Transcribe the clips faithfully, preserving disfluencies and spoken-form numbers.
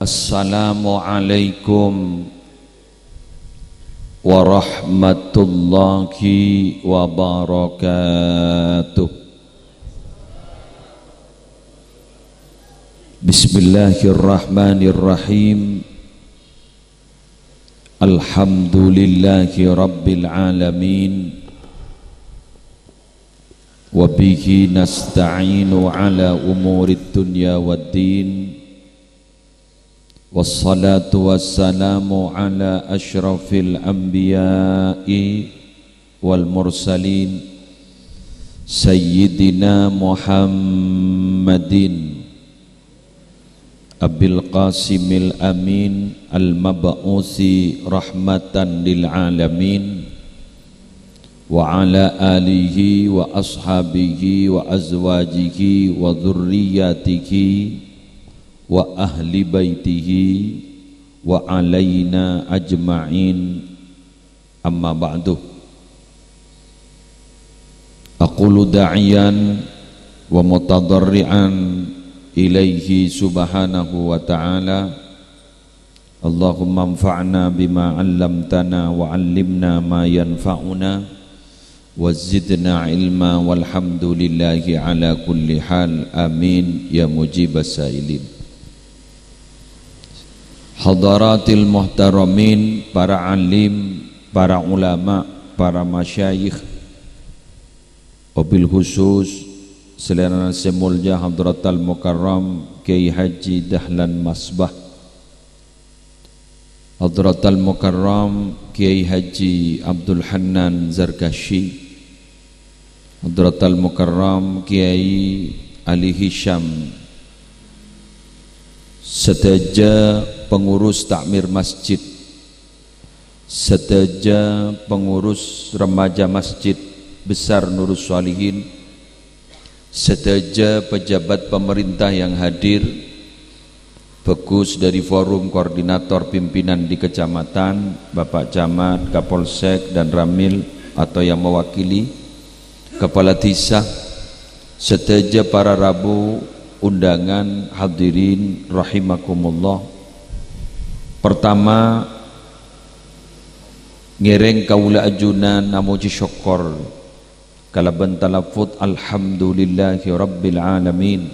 Assalamualaikum warahmatullahi wabarakatuh. Bismillahirrahmanirrahim. Alhamdulillahi rabbil alamin. Wa bihi nasta'inu ala umurid dunya waddin. Wassalatu wassalamu ala asyrafil anbiya'i wal mursalin, Sayyidina Muhammadin Abil Qasimil Amin al-mab'usi rahmatan lil alamin, wa ala alihi wa ashabihi wa azwajihi wa dzurriyyatihi wa ahli baitihi wa alaina ajma'in. Amma ba'du. Aqulu da'iyan wa mutadarri'an ilaihi subhanahu wa ta'ala. Allahumma anfa'na bima 'allamtana wa 'allimna ma yanfa'una wa zidna ilma, walhamdulillahi ala kulli hal. Amin ya mujibas sa'ilin. Hadaratil muhtaramin, para alim, para ulama, para masyayikh, wabil khusus salèrana sè molja Hadratal Mukarram Kiai Haji Dahlan Masbah, Hadratal Mukarram Kiai Haji Abdul Hannan Zarkasyi, Hadratal Mukarram Kiai Ali Hisham, sadhâjâ pengurus takmir masjid, sadhâjâ pengurus remaja Masjid Besar Nurus Shalihin, sadhâjâ pejabat pemerintah yang hadir, bagus dari forum koordinator pimpinan di kecamatan, Bapak Camat, Kapolsek, dan Ramil atau yang mewakili, kepala desa, sadhâjâ para rabu, undangan, hadirin rahimakumullah. Pertama, ngèrèng kaulâ ajunan amoji sokkor kalabân talaffuz, "Alhamdulillahi rabbil alamin,"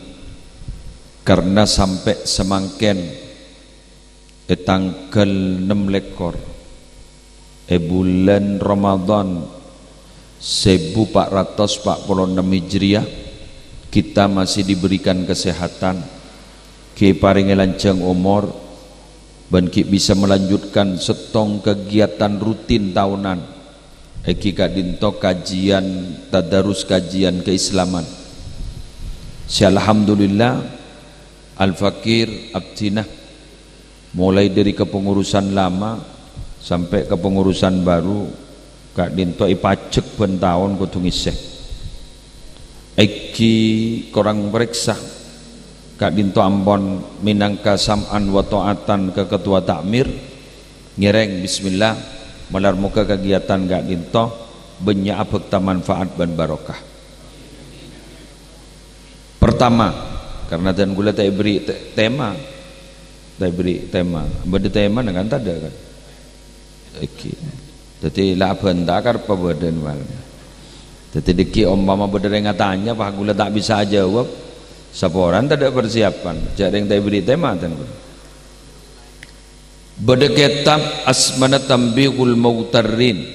karna sampè' samangkèn, è tangghâl ennem lèkor è bulân Ramadhan sèbu pa' ratos pa' polo ennem Hijriyah, kita masih diberikan kesehatan, ghi' èparèngè lanjhâng omor, bân ghi' bisa melanjutkan sèttong kegiatan rutin taonan, èngghi ka'dinto kajian tadarus kajian keislaman. Sè alhamdulillah, Al-Fakir abdhina, mulai dari kepengurusan lama sampè' kepengurusan baru, ka'dinto èpajhek bân taon kodhu ngèssè. Èngghi korang parèksa, ka'dinto ampon mènangka sam'an wa ta'atan ka ketua takmir, ngèrèng bismillah, malar moghâ kagiatan ka'dinto bânnya' abhâkta manfaat bân barokah. Pertama, karna dân kaulâ ta' èberri' te-, tema. Ta' èberri' tema. Bâdâ temana kan, tadâ' kan? Èngghi. Dhâddhi la abhânta kareppa bâdâna malem. Dhâddhi dhâggi' ompama bâdâ rèng atanya, pas kaulâ ta' bisa ajâwâb, saporana tadâ' persiapan. Jhâ' rèng ta' èberri' tema dân kaulâ. Bâdâ kètab asmana Tanbihul Mughtarrin,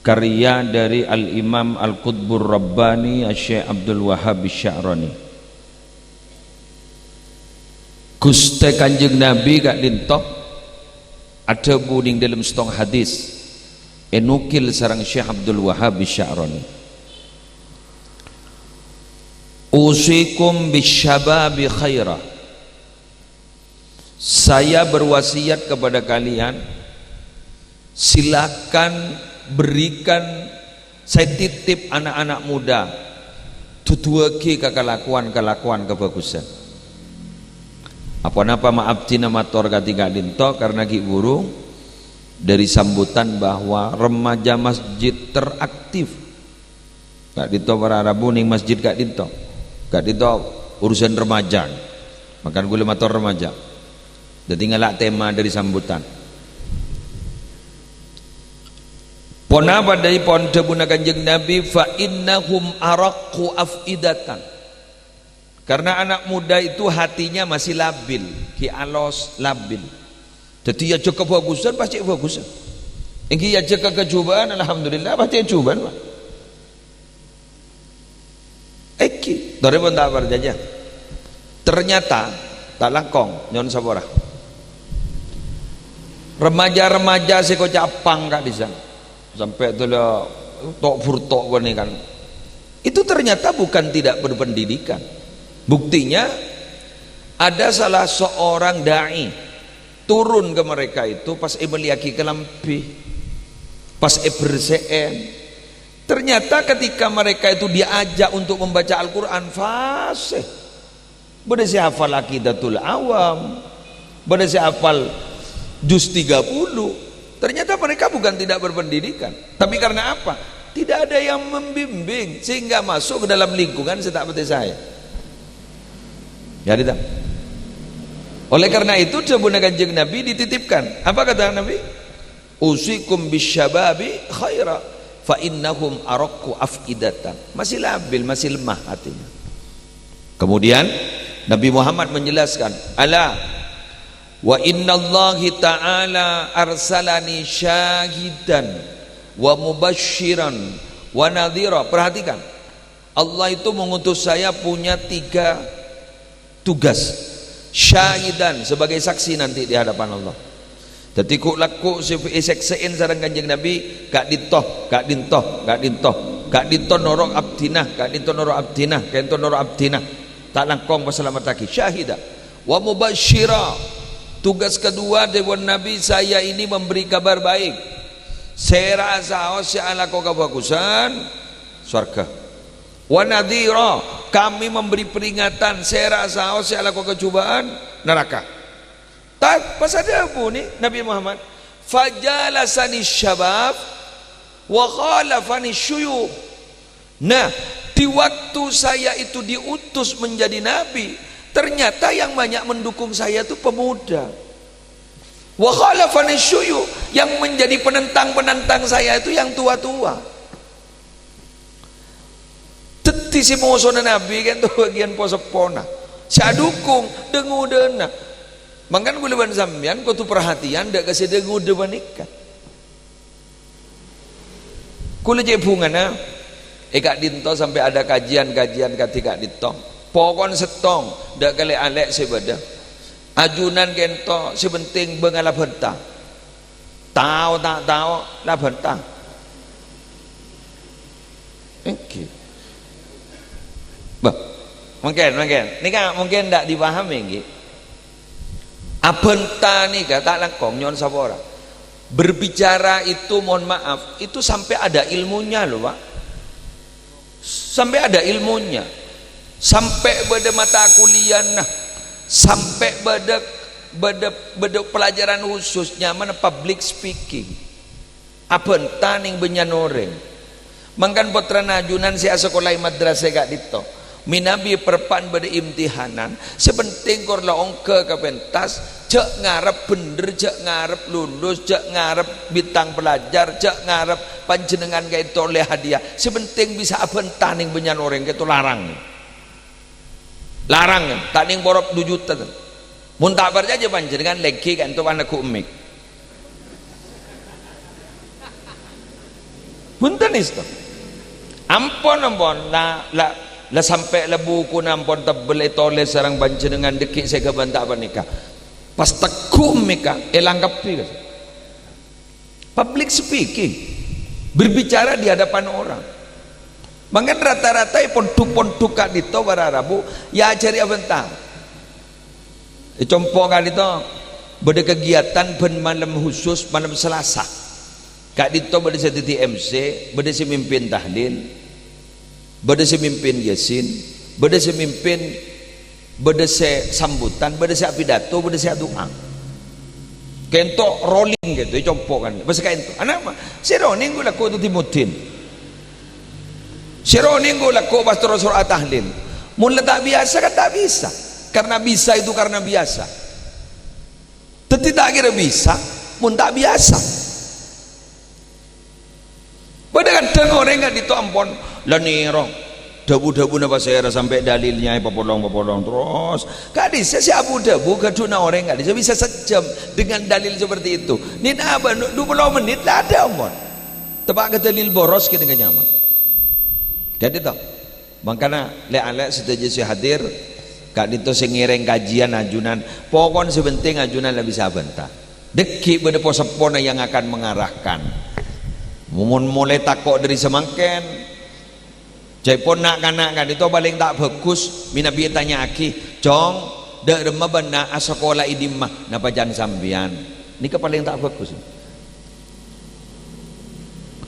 karya dari Al-Imam Al-Qutbur Rabbani Asy-Syaikh Abdul Wahhab Asy-Sya'rani. Ghustè Kanjeng Nabi ka'dinto adhâbu neng dâlem sèttong hadis, ènukil sareng Syekh Abdul Wahhab Asy-Sya'rani, "Usikum bisyababi khaira." Saya berwasiat kepada kalian, silakan berikan, saya titip anak-anak muda, duduwâghi ka kalakowan-kalakowan kabhâghusân. Apa-napa ma' abdhina mator kadhi ka'dinto karna ghi' buru dhâri sambutan bahwa remaja masjid teraktif. Ka'dinto para rabu neng masjid ka'dinto. Ka'dinto urusan remaja. Mangkana kaulâ mator remaja. Dhâddhi ngala' tema dhâri sambutan. Ponapa dhâri pon dhâbuna Kanjeng Nabi, "Fa innahum araqqu af'idatan." Karena anak muda itu hatinya masih labil, ghi' alos, labil. Dhâddhi èajhâk kabhâghusân, pas cè' bhâghusân. Èngghi èajhâk kajhubâ'ân, alhamdulillah, pas cè' jhubâ'ân, Pak. Èngghi, torè pon ta' parcajâ. Ternyata, ta' langkong, nyo'on sapora. Remaja-remaja sè koca' pang ka'dissa'. Sampè' dulu tok-burtok bânnè kan. Itu ternyata bukan tidak berpendidikan. Buktinya, ada salah seorang dai turun ke mereka itu pas èmellèyaghi kalambhi, pas èberse'è. Ternyata ketika mereka itu diajak untuk membaca Al-Quran, fasih. Bâdâ sè hafal Aqidatul Awam, bâdâ sè hafal juz tiga puluh. Ternyata mereka bukan tidak berpendidikan. Tapi karena apa? Tidak ada yang membimbing, sehingga masuk ke dalam lingkungan sè ta' patè saè. Ya, gitu. Oleh karena itu, dhâbuna Kanjeng Nabi dititipkan. Apa kata Nabi? "Usikum bisyababi khaira, fa innahum araqqu af'idatan." Masih labil, masih lemah hatinya. Kemudian Nabi Muhammad menjelaskan, "Ala wa innallahi ta'ala arsalani syahidan wa mubasyiran wa nadhira." Perhatikan, Allah itu mengutus saya punya tiga tugas. Syahidan, sebagai saksi nanti di hadapan Allah. Dhâddhi ghu'-lagghu' sè èsèksè'è sareng Kanjeng Nabi, ka'dinto, ka'dinto, ka'dinto, ka'dinto noro' abdhina, ka'dinto noro' abdhina, ka'dinto noro' abdhina. Ta' langkong pasalamettaghi. Syahida. Wa mubasysira. Tugas kedua dhâbuna Nabi, "Saya ini memberi kabar baik. Sèra'a saos sè alako kabhâghusân, sowarga. Wa nadhira, kami memberi peringatan, sèra'a saos sè alako kajhubâ'ân, naraka." Ta-, pas adhâbu nè Nabi Muhammad, "Fajalasani syabab wa khalafani syuyukh." Nah, di waktu saya itu diutus menjadi nabi, ternyata yang banyak mendukung saya itu pemuda. "Wa khalafani syuyukh," yang menjadi penentang-penentang saya itu yang tua-tua. Dhâddhi sè mosona Nabi kan to bâgiyân po-seppona. Sè adhukung dhâ-ngodâna. Mangkana kaulâ bân sampèyan kodhu parhatèyan dhâ' ka sè dhâ-ngodâ panèka. Kaulâ cè' bhungana, è ka'dinto sampè' ada kajian-kajian kadhi ka'dinto. Pokon sèttong, dhâ' ka lè'-alè' sè bâdâ. Ajunan kento, sè penting bângalla bhânta. Tao ta' tao, la bhânta. Èngghi. Bâh, mungkin, mungkin. Nèka mungkin ndak dipahami, èngghi. Abhânta nèka ta' langkong nyo'on sapora. Berbicara itu, mohon maaf, itu sampai ada ilmunya loh, Pak. Sampai ada ilmunya. Sampai bâdâ mata kuliahna. Sampai bâdâ, bâdâ, bâdâ pelajaran khusus nyamana public speaking. Abhânta nèng bânnya'na orèng. Mangkana pottrana ajunan sè asakola è madrasah è ka'dinto. Mènabi èparèppa'an bâdâ imtihanan, sè penting kor la ongghâ ka pentas, jhâ' ngarep bhendher, jhâ' ngarep lulus, jhâ' ngarep bintang pelajar, jhâ' ngarep panjhennengngan ka'dinto ollè hadiah. Sè penting bisa abhânta nèng bânnya'na orèng, ka'dinto larang. Larang, ta' nèng porop du juta, to. Mon ta' parcajâ panjhennengngan lèngghi ka'dinto paneggu' mik. Bhunten, èsto. Ampon, ampon. La, la, la sampè' la bukuna ampon tebbel ètolès sareng panjhennengngan dhâggi' sè ghâbây ta' panèka. Pas teggu' mèka, èlangkebbhi, ka. Public speaking. Berbicara di hadapan orang. Mangkana rata-rata è pondhuk-pondhuk ka'dinto para rabu, èajhâri abhânta. È compo' ka'dinto bâdâ kegiatan bân malem khusus, malem Selasa. Ka'dinto bâdâ sè dhâddhi M C, bâdâ sè mimpin tahlil, bâdâ sè mimpin Yasin, bâdâ sè mimpin, bâdâ sè sambutan, bâdâ sè apidato, bâdâ sè adu'a. Ka'dinto rolling ka'dinto, è compo' kan. Pas ka'dinto. Anapa? Sè ronèng ghu' lagghu' dhâddhi muddin. Sè ronèng ghu' lagghu' pas terro soro atahlil. Mon la ta' biyasa kan ta' bisa. Karena bisa itu karena biasa. Dhâddhi ta' kèra bisa, mon ta' biyasa. Bâdâ kadhâng orèng ka'dinto ampon la nèro dhâbu-dhâbuna pasèra sampè' dalilnya èpapolong-papolong terros. Ka'dissa' sè abu-dhâbu ghâdhuwânna orèng ka'dissa' bisa sajjhâm dengan dalil seperti itu. Nèn abâ' du polo mennit la adâ' ampon. Teppa' ka dalil boros kènè' ka nyaman. Ka'dinto. Mangkana, lè'-alè' sadhâjâ sè hadir, ka'dinto sè ngèrèng kajian ajunan, pokon sè penting ajunan la bisa abânta. Dhâggi' bâdâ po-seppona yang akan mengarahkan. Mon molaè tako' dhâri samangkèn, ca'èpon na'-kana' ka'dinto palèng ta' bhâghus, mènabi ètanya'aghi, "Cong, dâ' remma bâ'na asakola è dimma?" "Napa jhân sampèyan?" Nèka palèng ta' bhâghus.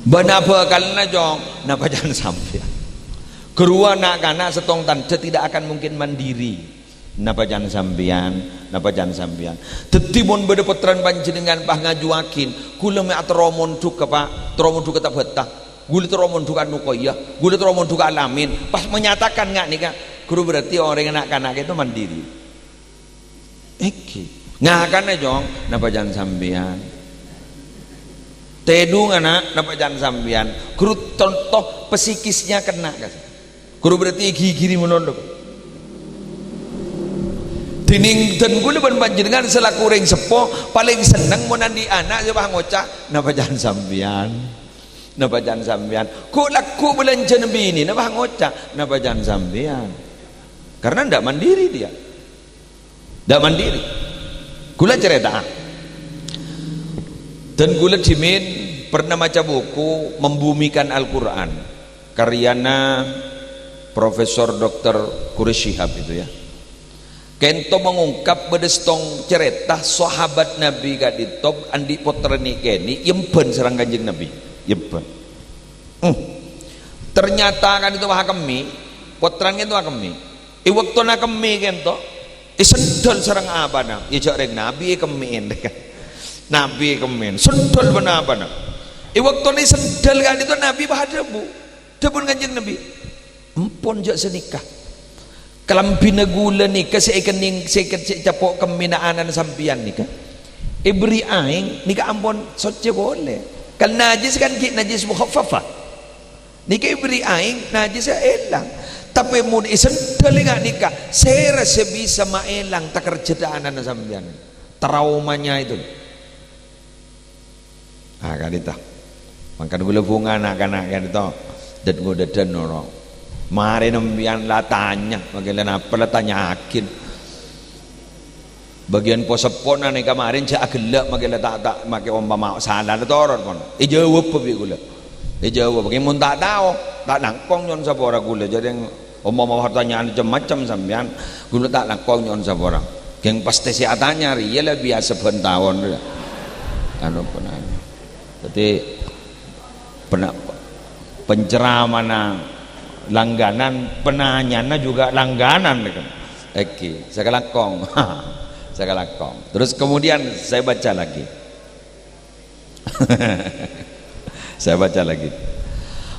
"Bâ'na bhâkalna, Cong." "Napa jhân sampèyan?" Ghâruwa na'-kana' sèttong tandhâ tidak akan mungkin mandiri. "Napa jhân sampèyan? Napa jhân sampèyan?" Dhâddhi, mon bâdâ pottrana panjhennengngan pas ngajuwâghi, "Ghulâ mè' aterro mondhughâ, Pak. Terro mondhughâ ta' bâta. Ghulâ terro mondhughâ An-Nuqayyah. Ghulâ terro mondhughâ Al-Amin." Pas menyatakan nga' nèka, ghuru berarti orèng na'-kana' ka'dinto mandiri. Èngghi. "Ngakana, Cong?" "Napa jhân sampèyan?" "Tèdhunga, Na'?" "Napa jhân sampèyan?" Ghuru conto psikisnya kena, ka. Ghuru berarti èghighiri malolo. Dhinèng dân ghulâ bân panjhennengngan selaku orèng seppo palèng senneng mon andi' ana' sè pas ngoca', "Napa jhân sampèyan? Napa jhân sampèyan?" Ghu'-lagghu' bâlânjhâna binèna pas ngoca', "Napa jhân sampèyan?" Karena ndak mandiri dia. Ndak mandiri. Ghulâ carèta'a. Dân ghulâ dhimèn pernah maca buku Membumikan Al-Quran, karyana Profesor Doktor Quraish Shihab itu, ya. Ka'dinto mengungkap bâdâ sèttong carèta sahabat Nabi ka'dinto andi' pottrana kènè' èyembhân sareng Kanjeng Nabi. Èyembhân. Hmm. Ternyata ka'dinto pas akemmè, pottrana ka'dinto akemmè. È bâktona akemmè ka'dinto, èsendhâl sareng apana? Iyâ, jhâ' rèng Nabi èkemmè'è. Nabi èkemmè'è, sendhâl bân apana. È bâktona èsendhâl ka'dinto Nabi pas adhâbu. Dhâbuna Kanjeng Nabi, "Empon jhâ' sanèka. Kalambhina ghulâ nèka sè èkennèng, sè èkè-, sè ècappo' kemmèna ana'na sampèyan nèka, èberri' aèng, nèka ampon soccè polè. Kan najis kan ghi' najis mukhaffafah. Nèka èberri' aèng, najis èlang. Tapè mon èsendhâl nga' nèka, sèra sè bisa maèlang takerjhâdhâ ana'na sampèyan?" Traumanya itu. Ah, ka'dinto. Mangkana ghulâ bhunga na'-kana' ka'dinto. Dân-ngodâdhân noro'. Marè sampèyan la tanya, makè la napa la tanya'aghi. Bâgiyân po-seppona nèka marèn jhâ' aghellâ' makè la ta', ta', makè ompama sala la torot pon. Èjâwâb bi' ghulâ. Èjâwâb, "Mon ta' tao, ta' langkong nyo'on sapora ghulâ." Jhâ' rèng Ompama partanyaan cem-macem sampèyan, ghulâ ta' langkong nyo'on sapora. Ghing pastè sè atanya rèya la biyasa bân taon, anu, penanya. Dhâddhi, pena-, penceramahna langganan, penanyana juga langganan, kan. Èngghi, sakalangkong. Sakalangkong. Terus kemudian saya baca lagi. Saya baca lagi.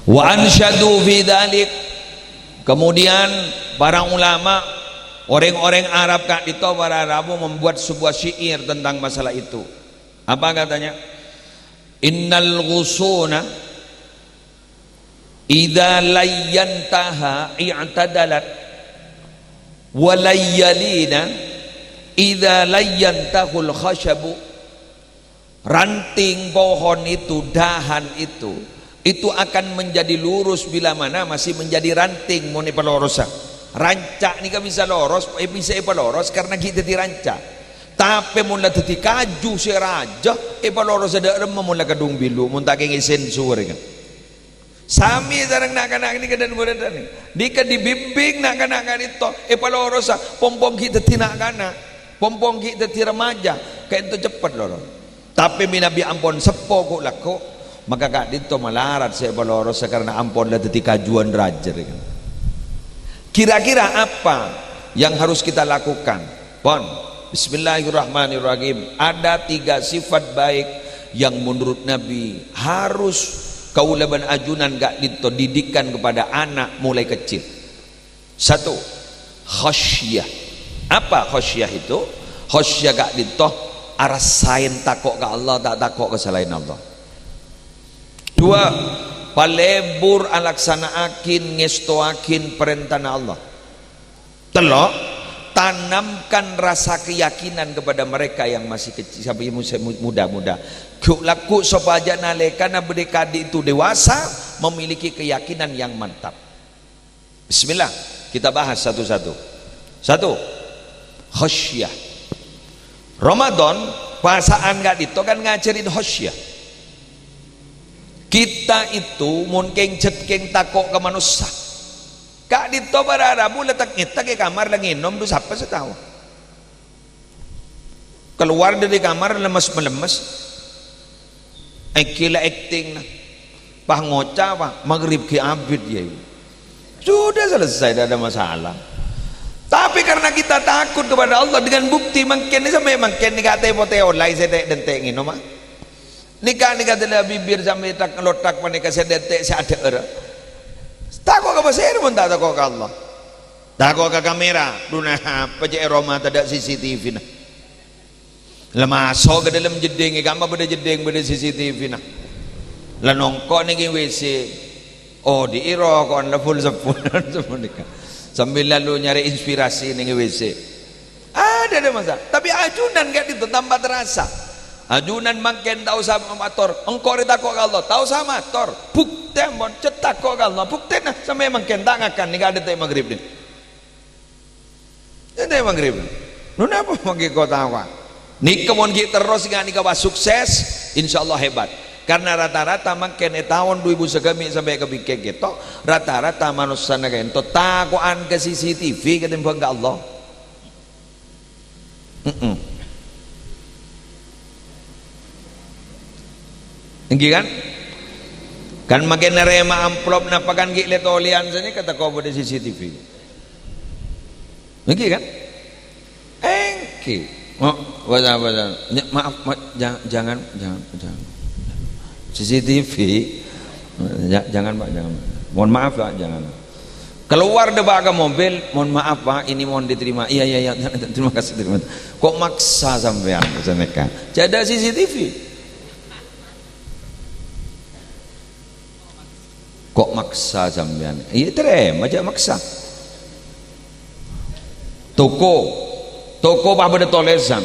"Wa ansyadu fi dzalik." Kemudian para ulama, orang-orang Arab ka'dinto, para rabu membuat sebuah syair tentang masalah itu. Apa katanya? "Innal ghusuna idza layyantaha i'tadalat, wa layyalina idza layyantahul khasyabu." Ranting pohon itu, dahan itu, itu akan menjadi lurus bila mana masih menjadi ranting, mon èpalorosa. Ranca' nèka bisa loros, eh, bisa èpaloros karena ghi' dhâddhi ranca'. Tapè mon la dhâddhi kaju sè rajâ, èpalorosa dâ' remma mon la kadhung bilu, mon ta' kèngèng sensor, kan. Samè sareng na'-kana' nèka dân-ngodâdhân. Nèka dibimbing na'-kana' ka'dinto, èpalorosa, pong-pong ghi' dhâddhi na'-kana', pong-pong ghi' dhâddhi remaja, ka'dinto ceppet loro. Tapè mènabi ampon seppo ghu'-lagghu', maka ka'dinto malarat sè èpalorosa karena ampon la dhâddhi kajuwân rajâ, kan. Kira-kira apa yang harus kita lakukan? Pon, bismillahirrahmanirrahim. Ada tiga sifat baik yang menurut Nabi harus kaulâ bân ajunan ka'dinto didikan kepada anak mulai kecil. Satu, khasyah. Apa khasyah itu? Khasyah ka'dinto Arassaè tako' ka Allah, ta' tako' ka salaèn Allah. Dua, palebur alaksana'aghi, ngèstowaghi parèntana Allah. Tello', tanamkan rasa keyakinan kepada mereka yang masih kecil, sampai mu-, mu-, muda-muda. Ghu-, lagghu' sopajâ nalèkana bâdâ è kadi' itu dewasa, memiliki keyakinan yang mantap. Bismillah, kita bahas satu-satu. Satu, khasyah. Ramadan, pasa'an ka'dinto kan ngajhârin khasyah. Kita itu mon kèng-jhât kèng tako' ka manossa. Ka'dinto para rabu la tek-ngètek è kamar la ngènom, dhu sapa sè tao? Kalowar dâri kamar lemmes-malemmes. Èngghi la aktingna. Pas ngoca', Pak, maghrib ghi' abit, ya. Sudah selesai, tidak ada masalah. Tapi karena kita takut kepada Allah, dengan bukti mangkèn, sampè' mangkèn nèka tè-potè ollè sè tè'-dântè' ngènom, ah. Nèka, nèka dâlâ bibir sampè' tak-, lothak panèka sè dântè' sè adhâ'âr. Tako' ka pasèra mon ta' tako' ka Allah? Tako' ka kamera, dhu napa cè' è roma tadâ' C C T V-na. La maso' ka dâlem jeddhing, è kamma bâdâ jeddhing, bâdâ C C T V-na. La nongko' nèng W C. Oh, odi'i roko'na la full-seppullân sapanèka. Sambil lalu nyari inspirasi nèng W C. Ada, ada masa. Tapi ajunan ka'dinto tanpa terasa. Ajunan mangkèn ta' osa mator. Engko' rè tako' ka Allah, ta' osa mator. Buktè, mon, cè' tako' ka Allah. Buktèna, sampè' mangkèn ta' ngakan nèka adântè' maghrib nèka. Adântè' maghrib. Nona apa mangkèn kota apa? Nèka mon ghi' terros nga' nèka pas sukses, insyaallah hebat. Karena rata-rata mangkèn è taon dhu èbu sagâmè' sampè' ka bingkèng kèto, rata-rata manossana ka'dinto tako'an ka C C T V katèmbhâng ka Allah. Mm-mm. Èngghi kan? Kan makè narèma amplop napa kan ghi' lè-tolèyan sanèka tako' bâdâ C C T V. Èngghi kan? Èngghi. Oh, basa-basa. Nya-, maaf, ma-, ja-, jangan, jangan, jangan. C C T V. Ja-, jangan, Pak, jangan. Mohon maaf, Pak, jangan. Kalowar dâ', Pak, ka mobil, "Mohon maaf, Pak, ini mohon diterima." "Iya, iya, iya, terima kasih, terima kasih." Kok maksa sampèyan, sanèka? Jhâ' adâ' C C T V. Kok maksa sampèyan? Iyâ, tarèma, jhâ' maksa. Toko. Toko pas bâdâ tolèsan.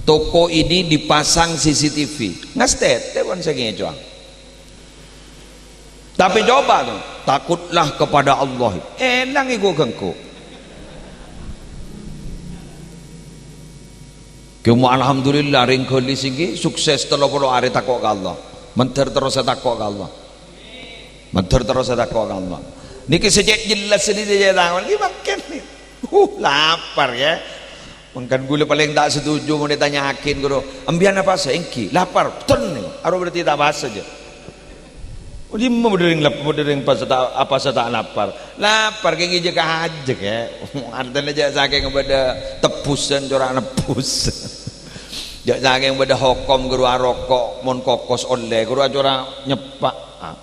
"Toko ini dipasang C C T V." Ngastètè pon sè ngècowa. Tapè coba to, "Takutlah kepada Allah." Èlang èko ganggu. Kèmo alhamdulillah, rèng ghâli sènggi sukses tello polo arè tako' ka Allah. Mandhâr terrosa tako' ka Allah. Mandhâr terrosa tako' ka Allah. Nèka sè cè' jelas sè dhi-, sè cè' taon. Ghi' mangkèn. Uh, lapar, ya. Mangkèn ghulâ palèng ta' setuju mon ètanya'aghin, ghuru. "Empèyan apasa?" "Èngghi, lapar." Ten, aro berarti ta' apasa, jâ. Oh, dimma bâdâ rèng lap-, bâdâ rèng pas ta', apasa ta' lapar? Lapar kèng èjhâk-ajhâk, ya. Artèna jhâ' sakèng bâdâ tebbhusan, cora' nebbhus. Jhâ' sakèng bâdâ hokom, ghuru aroko', mon kokos ollè, ghuru acora' nyeppa'. Ah.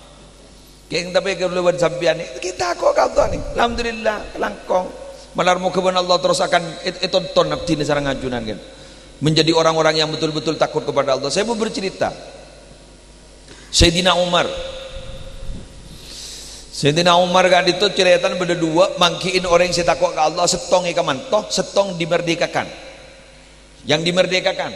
Kèng, tapè kaulâ bân sampèyan nè, ghi' tako' ka Allah nè. Alhamdulillah, langkong. Malar moghâ bân Allah terros akan è-, ètonton abdhina sareng ajunan, kan. Menjadi orang-orang yang betul-betul takut kepada Allah. Saya mau bercerita. Sayyidina Umar. Sayyidina Umar ka'dinto carètana bâdâ duwâ', mangghi'in orèng sè tako' ka Allah, sèttong èkamanto, sèttong dimerdekakan. Yang dimerdekakan.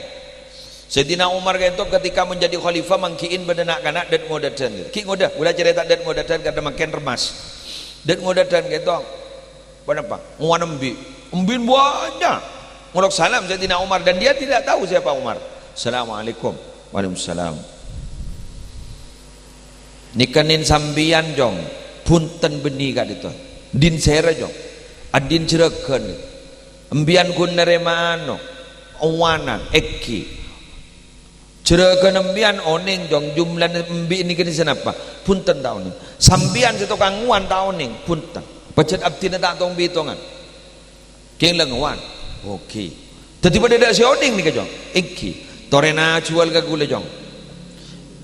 Sayyidina Umar ka'dinto ketika menjadi khalifah mangghi'in bâdâ na'-kana' dât-ngodâdhân. Ghi' ngodâ, ghulâ carèta dât-ngodâdhân karna mangkèn remmas. Dât-ngodâdhân ka'dinto. Ponapa? Ngowan embi'. Embi'na bânnya'. Ngolok salam Sayyidina Umar dan dia tidak tahu siapa Umar. "Assalamualaikum." "Waalaikumsalam." Nèka nin sampèyan, Jong. Bhunten bânnè ka'dinto. Din sèra, Jong? Adin jhârâghân. Empèyan ghun narèma ano, owanan, èngghi. Jhârâghân empèyan onèng, Jong, jumlana embi' nèka nin sanapa? Bhunten ta' onèng. Sampèyan sè tokang ngowan ta' onèng, bhunten. Pajhât abdhina ta' tong-bitongan. Kèng la ngowan. Oke. Dhâddhi padâ tadâ' sè onèng nèka, Jong? Èngghi. Torèna juwâl ka ghulâ, Jong.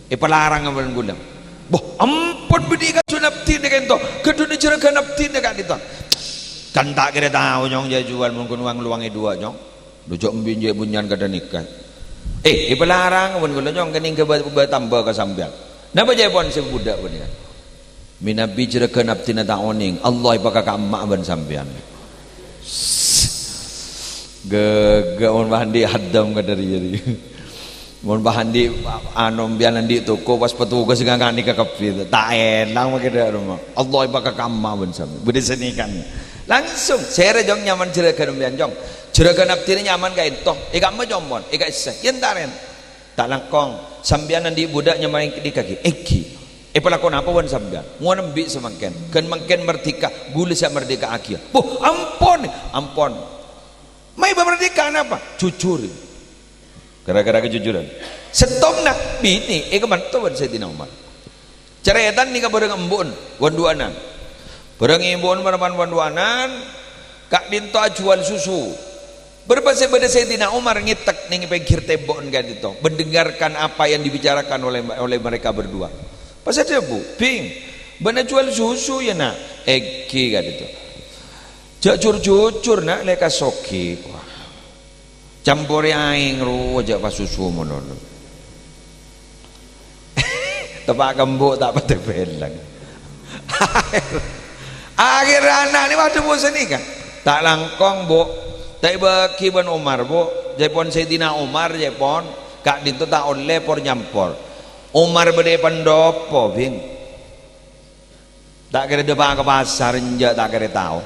Èpalarang bân ghulâ. Boh, ampon bânnè ghâdhuwân abdhina ka'dinto. Ghâdhuwânna jhârâghân abdhina ka'dinto. Kan ta' kèra tao, Jong, jhâ' juwâl mon ghun wang-lowang è duwâ', Jong. Lo jhâ' embi' jhâ' bunnya'an kadhâ' nèka. Eh, èpalarang bân kaulâ, Cong, kènè' ghâbây bâ-, tamba ka sampèyan. Napa ca'èpon sè bhuḍâ' panèka? Mènabi jhurâghân abdhina ta' onèng, Allah èpakaka emma' bân sampèyan. Ghâghâ mon bâ' andi' haddam kadhâ' rèya. Mon bâ' andi', anu, empèyan andi' toko, pas petugas ngangani ka kabbhi, ta' èlang makè dâ' roma. Allah èpakaka emma' bân sampèyan. Bâdâ sanèka. Langsung, sèrè, Cong, nyamana jhurâghân empèyan, Cong. Jhurâghân abdhina nyamana ka'ènto. È ka'emma, Cong, pon. È ka'issa. Yèn tarèn. Ta' langkong. Sampèyan andi' bhuḍâ' nyamana èngghi. Èngghi. Èpalako napa bân sampèyan? Mon embi' samangkèn. Ghân mangkèn mardhika. Ghulâ sè amardhika'aghiyâ. Buh, ampon. Ampon. Mayu bâ' mardhika napa? Jujur. Gara-gara kejujuran. Sèttongnga binè' èkamanto bân Sayyidina Umar. Carètana nèka bhâreng embu'en, wan-duwânan. Bhâreng embu'en manapan wan-duwânan, ka'dinto ajhuwâl susu. Bârâmpa sè bâdâ Sayyidina Umar ngètek nèng pèngghir tèmbo'en ka'dinto, mendengarkan apa yang dibicarakan oleh, oleh mereka berdua. Pas adhâbu, "Bhing, bâ'na jhuwâl susu, yâ, Na'?" "Èngghi," ka'dinto. "Jhâ' jur-jujur, Na', lèka soghi." Wah. Camporè aèng rowa jhâ' pas susu monono. Teppa' ka embu' ta' patè bhâlâng. Akhèrra ana'na padâ posanè, kan? "Ta' langkong, Bu'. Ta' èbâghi bân Umar, Bu'. Jhâ'èpon Sayyidina Umar, jhâ'èpon. Ka'dinto ta' ollè por-nyampor. Umar bâdâ è pendopo, Bhing." Ta' kèra dâpa' ka pasar, enjâ' ta' kèra tao.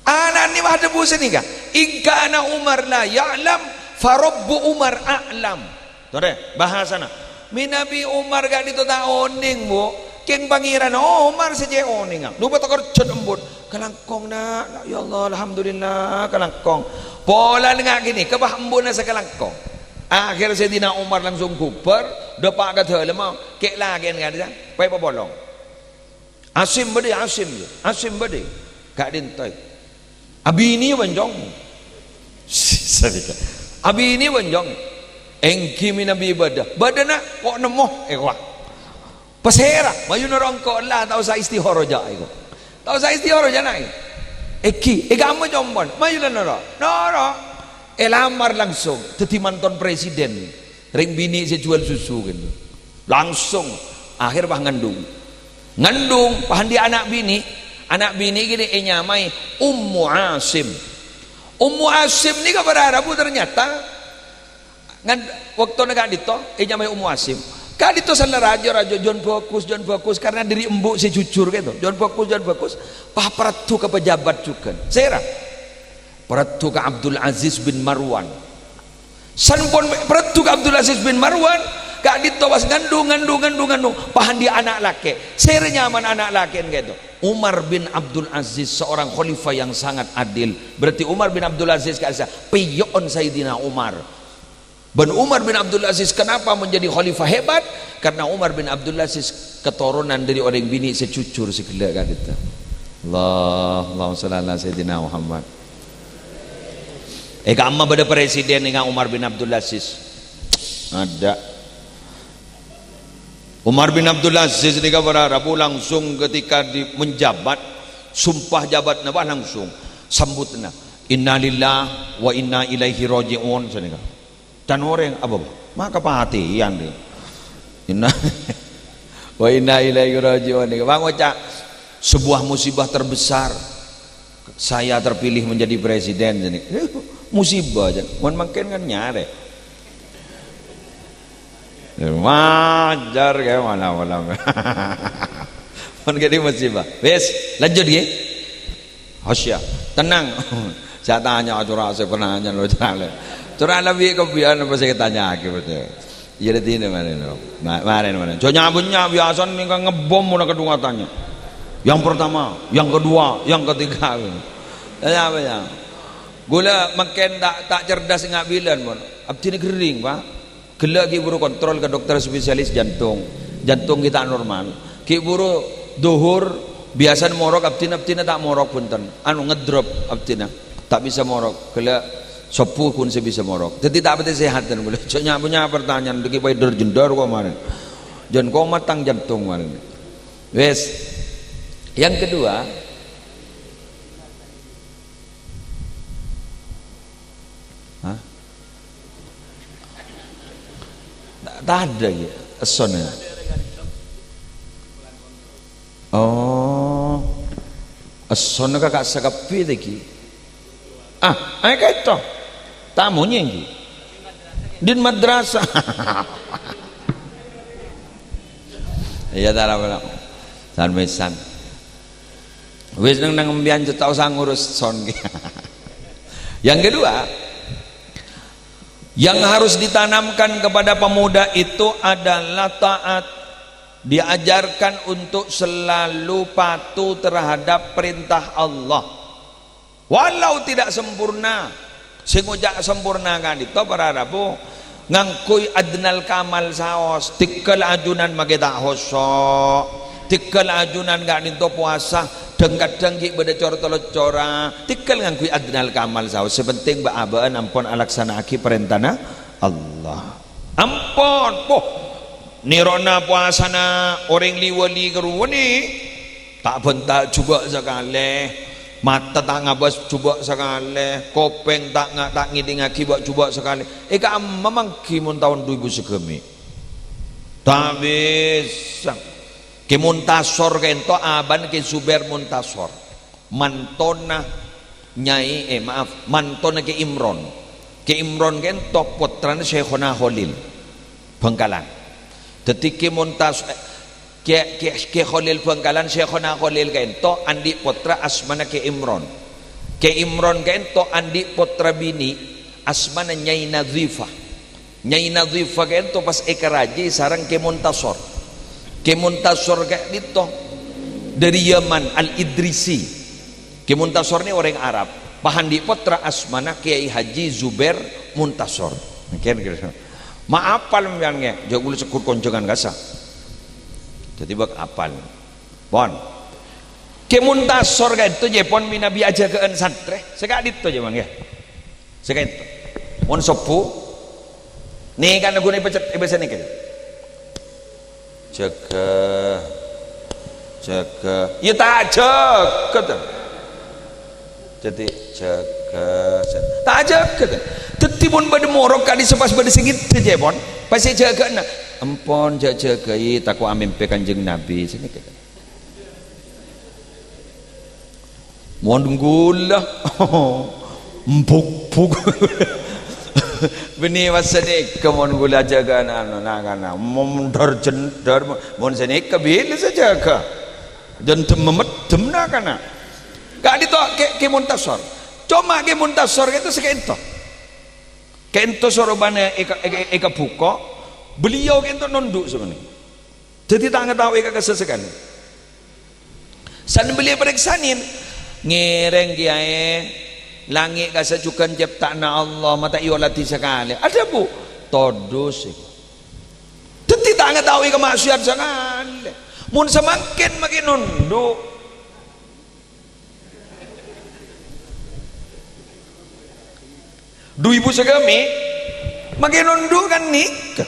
Ana'na pas adhâbu sanèka, "In kana Umar la ya'lam, fa Rabbu Umar a'lam." Torè, bhâsana. Mènabi Umar ka'dinto ta' onèng, Bu', kèng Pangèran Umar sè cè' onènga. Luppa takerjhât embun. "Kalangkong, Na'. Ya Allah, alhamdulillah, kalangkong." Polana nga' ghânèka, bâ, embu'na sè kalangkong. Akhèr Sayyidina Umar langsung bhubhâr, dâpa' ka dâlemma, kè'-lakè'an ka'dinto, pas èpapolong. Asim bâdâ, Asim, yâ. Asim bâdâ. Ka'dinto. Abinè bân, Cong. Sanèka. Abinè bân, Cong. Èngghi mènabi bâdâ. Bâdâna ko' nemmo, èkowa. Pasèra, mayu noro' engko' la, ta' osa istihara jâ' èko. Ta' osa istihara jâ' na'. Èngghi, è ka'emma, Cong, pon. Mayu la noro'. Noro'. Èlamar langsung. Dhâddhi manton presiden. Rèng binè' sè jhuwâl susu, kan. Langsung, akhèr pas ngandung. Ngandung, pas andi' ana' binè', ana' binè' ghânèka ènyamaè Ummu Asim. Ummu Asim nèka para rabu ternyata ngan-, bâktona ka'dinto ènyamaè Ummu Asim. Ka'dinto sè la rajo-rajo, jhân bhâghus, jhân bhâghus, karena dâri embu' sè jujur ka'dinto. Jhân bhâghus, jhân bhâghus, pas paraddhu ka pejabat jhughân. Sèra? Paraddhu ka Abdul Aziz bin Marwan. Sampon paraddhu ka Abdul Aziz bin Marwan, ka'dinto pas ngandung, ngandung, ngandung, ngandung, pas andi' ana' lakè'. Sèra nyamana ana' lakè'na ka'dinto? Umar bin Abdul Aziz, seorang khalifah yang sangat adil. Berarti Umar bin Abdul Aziz ka'issa pèyo'na Sayyidina Umar. Bân Umar bin Abdul Aziz kenapa menjadi khalifah hebat? Karena Umar bin Abdul Aziz keturunan dâri orèng binè' sè jujur sè ghellâ' ka'dinto. Allah, Allahumma shalli ala Sayyidina Muhammad. È ka'emma bâdâ presiden nèka Umar bin Abdul Aziz? Adâ'. Umar bin Abdul Aziz nèka para rabu langsung ketika di-, menjabat, sumpah jabatna, wah, langsung sambutna, "Innalillahi wa inna ilaihi raji'un," sanèka. Can orèng, apa, ma' kapatèyan, dhi. Inna wa inna ilaihi raji'un. Nèka, Bang, ngoca', "Sebuah musibah terbesar. Saya terpilih menjadi presiden," jâ'. Musibah, jâ'. Mon mangkèn kan nyarè. Wajar, kaè, malam-malam. Mon ghânèka musibah. Wis, lanjut, ghi. Hasya, tenang. Sè atanya, cora' sè penanya lo, cora' le. Cora' lebbi' kabbhi'ân apa sè ètanya'aghi, betul. Iyâ, dâddhi marèna. Ma-, marèna, marèna. Jhâ' nya-bunnya, biasana nèka ngebom mon kadhung atanya. Yang pertama, yang kedua, yang ketiga. Ya, apa ya? Ghulâ mangkèn ta', ta' cerdas ngabillân, mon. Abdhina ghering, Pak. Ghellâ' ghi' buru kontrol ka dokter spesialis jantung. Jantung ghi' ta' normal. Ghi' buru dhuhur, biyasana morok abdhina, abdhina ta' morok, bhunten. Anu, ngedrop abdhina. Ta' bisa morok. Ghellâ' sobbhu ghun sè bisa morok. Dâddhi ta' patè sèhat, ghulâ. Jhâ' nya-, nya-, pertanyaan, dâgghi' paèdâr jendar kok marèn. Jân komat tang jantung marèn. Wes. Yang kedua, Tadâ' ya, essona. Oh. Essona ka' ka'assa kabbhi ta' ghi'. Ah, ayo ka'dinto. Tamonye ghi'. Din madrasah. Iyâ, ta' la, la. San-mesan. Wis neng-neng empiyan jâ' ta' osa ngurus son. Yang kedua, yang harus ditanamkan kepada pemuda itu adalah taat. Diajarkan untuk selalu patuh terhadap perintah Allah. Walau tidak sempurna, sè ngoca' sempurna ka'dinto para rabu ngangghuy adnal kamal saos, tèghâl ajunan makè ta' hoso', tèghâl ajunan ka'dinto powasa, dhâng-kadhâng ghi' bâdâ cor-tolocora, tèghâl ngangghuy adnal kamal saos, sè pentèng bâ'-abâ'ân ampon alaksana'aghi parèntana Allah. Ampon, poh, nèrona powasana orèng li-wali karowa nè. Ta' bânta' jhubâ' sakalè, mata ta' ngabâs jhubâ' sakalè, kopèng ta' nga-, ta' ngèdingngaghi bâ' jhubâ' sakalè. È ka'emma mangghi mon taon du èbu sagâmè'? Ta' bisa. Kè Muntasor ka'dinto abana Kè Zubair Muntasor. Mantona Nyai, eh, maaf, mantona Kè Imron. Kè Imron ka'dinto pottrana Syaikhona Kholil Bhângkalan. Dhâddhi Kè Muntas-, eh, Kè, Kè, Kè Kholil Bhângkalan, Syaikhona Kholil ka'dinto andi' pottra asmana Kè Imron. Kè Imron ka'dinto andi' pottra binè' asmana Nyai Nadhifah. Nyai Nadhifah ka'dinto pas èkarajhi sareng Kè Muntasor. Kè Muntasor ka'dinto dâri Yaman, Al-Idrisi. Kè Muntasor nè orèng Arab. Pas andi' pottra asmana Kyai Haji Zubair Muntasor. Mungkin gitu. Ma' apal sampèyan, ngghi? Jhâ' kaulâ segghut konjhângan kassa. Dhâddhi bâk apal. Pon. Kè Muntasor ka'dinto jâ pon mènabi ajâgâ'ân santrè. Sè ka'dinto jâ, Bang, ya. Sè ka'dinto. Mon sobbhu, nèka nèko nè pècet, è bhâsa nèka. Jâgâ, jâgâ. Iyâ ta' jâgâ, to. Dhâddhi, jâgâ, jâ-, ta' jâgâ, to. Dhâddhi, mon bâdâ morok ka'dinto pas bâdâ sè ngèdhâ, jâ pon. Pas sè jâgâna, "Ampon, jâ-, jâgâi, tako' amèmpè Kanjeng Nabi." Sè nèka. Mon ghulâ, embuk-buk. Bânnè pas sanèka mon ghulâ jâgâna anu, na'-kana'. Mon dhâr-jhendhâr, mon sanèka bilâ sè jâgâ. Jâ' dhemma meddhem na'-kana'. Ka'dinto Kè, Kè Muntasor. Coma Kè Muntasor ka'dinto sè ka'dinto. Ka'dinto sorobhâna èka-, èka-, èkabhuko', beliau ka'dinto nondhu' sapanèka. Dhâddhi ta' ngataowè ka kassa sakalè. San beliau parèksanè, ngèrèng kèyaè, langngè' kassa jhughân cèpta'anna Allah, ma' ta' èolatè sakalè. Adhâbu, todus. Dhâddhi ta' ngataowè ka ma'siyat sakalè. Mon samangkèn makè nondhu'. Du èbu sakamè, makè nondhu' kan nèka.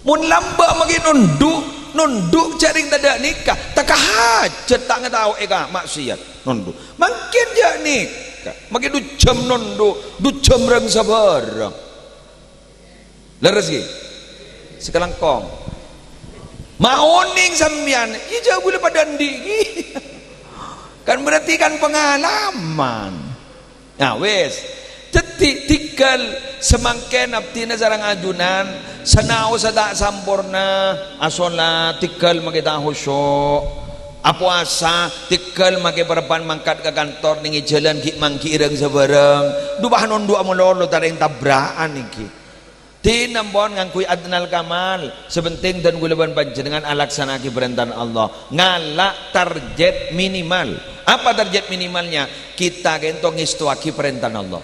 Mon lambâ' makè nondhu', nondhu' jhâ' rèng tadâ' nèka, ta' ka hajhât ta' ngataowè ka ma'siyat, nondhu'. Mangkèn jhâ' nèka, makè du jhâm nondhu', du jhâm rèng sabârâng. Lerres, ghi? Sakalangkong. Ma' onèng sampèyan, iyâ jhâ' ghulâ padâ andi', ghi? Kan berarti kan pengalaman. Nah, wis. Dhâddhi, tèghâl samangkèn abdhina sareng ajunan, sanaossa ta' samporna, asolat, tèghâl makè ta' khusyuk. Apowasa, tèghâl makè parebbhân mangkat ka kantor, nèng è jhâlân ghi' mangghi'i rèng sabârâng. Du pas nondhu'a malolo, ta' rèng tabra'an èngghi. Dinah pon ngangghuy adnal kamal. Sè pentèng dân kaulâ bân panjhennengngan alaksana'aghi parèntana Allah. Ngala' target minimal. Apa target minimalnya? Kita kènto ngèstowaghi parèntana Allah.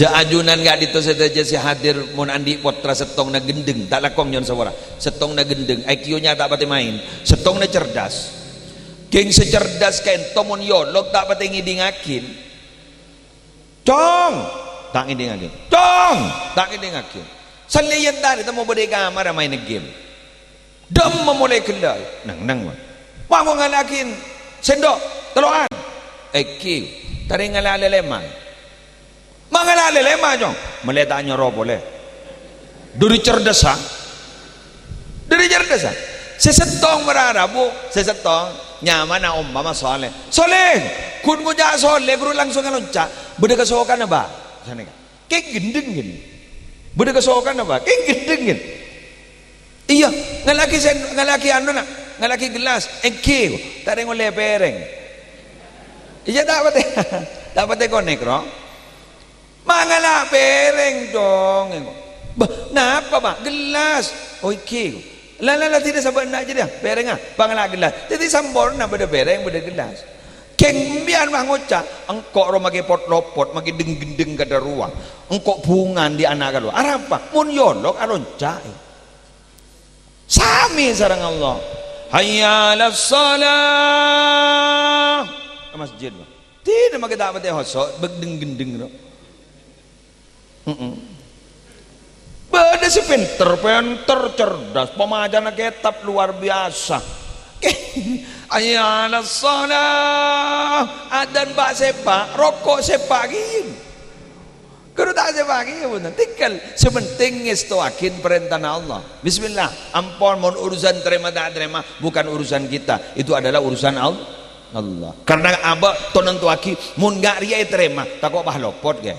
Jhâ' ajunan ka'dinto sadhâjâ sè hadir mon andi' pottra sèttongnga ghendheng, ta' langkong nyo'on sapora. Sèttongnga ghendheng, I Q-nya ta' patè maèn. Sèttongnga cerdas. Ghing sè cerdas kènto mon èolok ta' patè ngèdingngaghi. Cong! Ta' ngèdingngaghi. Cong! Ta' ngèdingngaghi. Sallèyan tarè temmo bâdâ è kamarra maèn game. Dâmma molè ghellâ'. Neng-neng, Bang. Wah, mon ngala'aghi sèndok, tello'an. Èngghi, tarè ngala' lèlèma. Ma' ngala' lèlèma, Cong. Mellè ta' nyoro polè. Dhâri cerdhâssa. Dhâri cerdhâssa. Sè sèttong marara, Bu. Sè sèttong nyamana ompama Saleh. "Saleh!" Ghun ngoca' Saleh, ghuru langsung alonca'. "Bâdâ kasokanna, Bâ'?" Sanèka. "Kèng ghendheng, ghi." "Bâdâ kasokanna, Bâ'?" "Kèng ghendheng, ghi." "Iyâ, ngallèaghi sen-, ngallèaghi anu, Na'. Ngallèaghi gellas." "Èngghi, ta' rèng ollè pèrèng." Iyâ, ta' patè, ta' patè konèk, ro. "Ma' ngala' pèrèng, Cong." "Bâh, napa, Bâ'?" "Gellas." "Oh, èngghi." "La, la, la, dinah sabâ' enna' jârèya, pèrengnga, pangala' gellas." Dhâddhi samporna, bâdâ pèrèng, bâdâ gellas. Kèng empèyan, Bâ', ngoca', "Engko' ro makè pot-lopot, makè dheng-ghendheng kadhâ' rowa. Engko' bhungan dhi' ana' kadhuwâ." Arapa? Mon yolok, alonca'. Samè sareng Allah. "Hayya 'alas shalah." Ka masjid, Bâ'. Dinah makè ta' patè hoso', bâk dheng-ghendheng, no. Mm-mm. Bâdâ sè pènter, pènter, cerdas, pamacana kètab luar biasa. "Hayya 'alas shalah." Adzan pa'-sèpa', roko' sèpa' kèya. Ghuru ta' sèpa' kèya, bhunten. Tèngghâl, sè penting ngèstowaghi parèntana Allah. Bismillah, ampon, mon urusan tarèma ta' tarèma, bukan urusan kita. Itu adalah urusan Al-, Allah. Karena abâ' to nantowaghi, mon nga' rèya ètarèma, tako' pas lopot, ghi.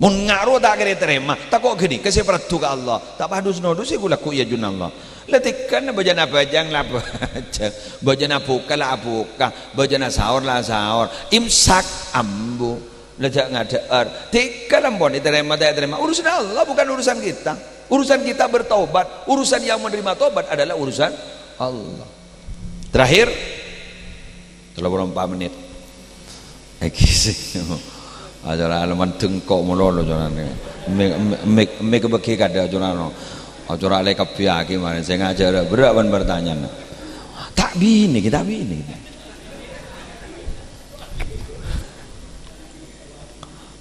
Mon nga' rowa ta' kèra ètarèma, tako' ghânèka sè parlo ka Allah. Ta' pas dus-nodus sè ghu-lagghu è ajunanna Allah. La tèngghâl bâjâna abhâjâng la abhâjâng, bâjâna abhuka la abhuka, bâjâna saor la saor. Imsak, ambu. La jhâ' ngadhâ'âr. Tèngghâl ampon, ètarèma ta' ètarèma. Urusan Allah, bukan urusan kita. Urusan kita bertaubat. Urusan yang menerima taubat adalah urusan Allah. Terakhir, tello polo empa' mennit. Èngghi sè. Acara aleman dengko' malolo carana. Mik, mik, mik bâgi kadhâ' carana. Acara lè kabbhi aki mare sè ngajhâr berrâ' bân pertanyaan. Ta' binè, ta' binè.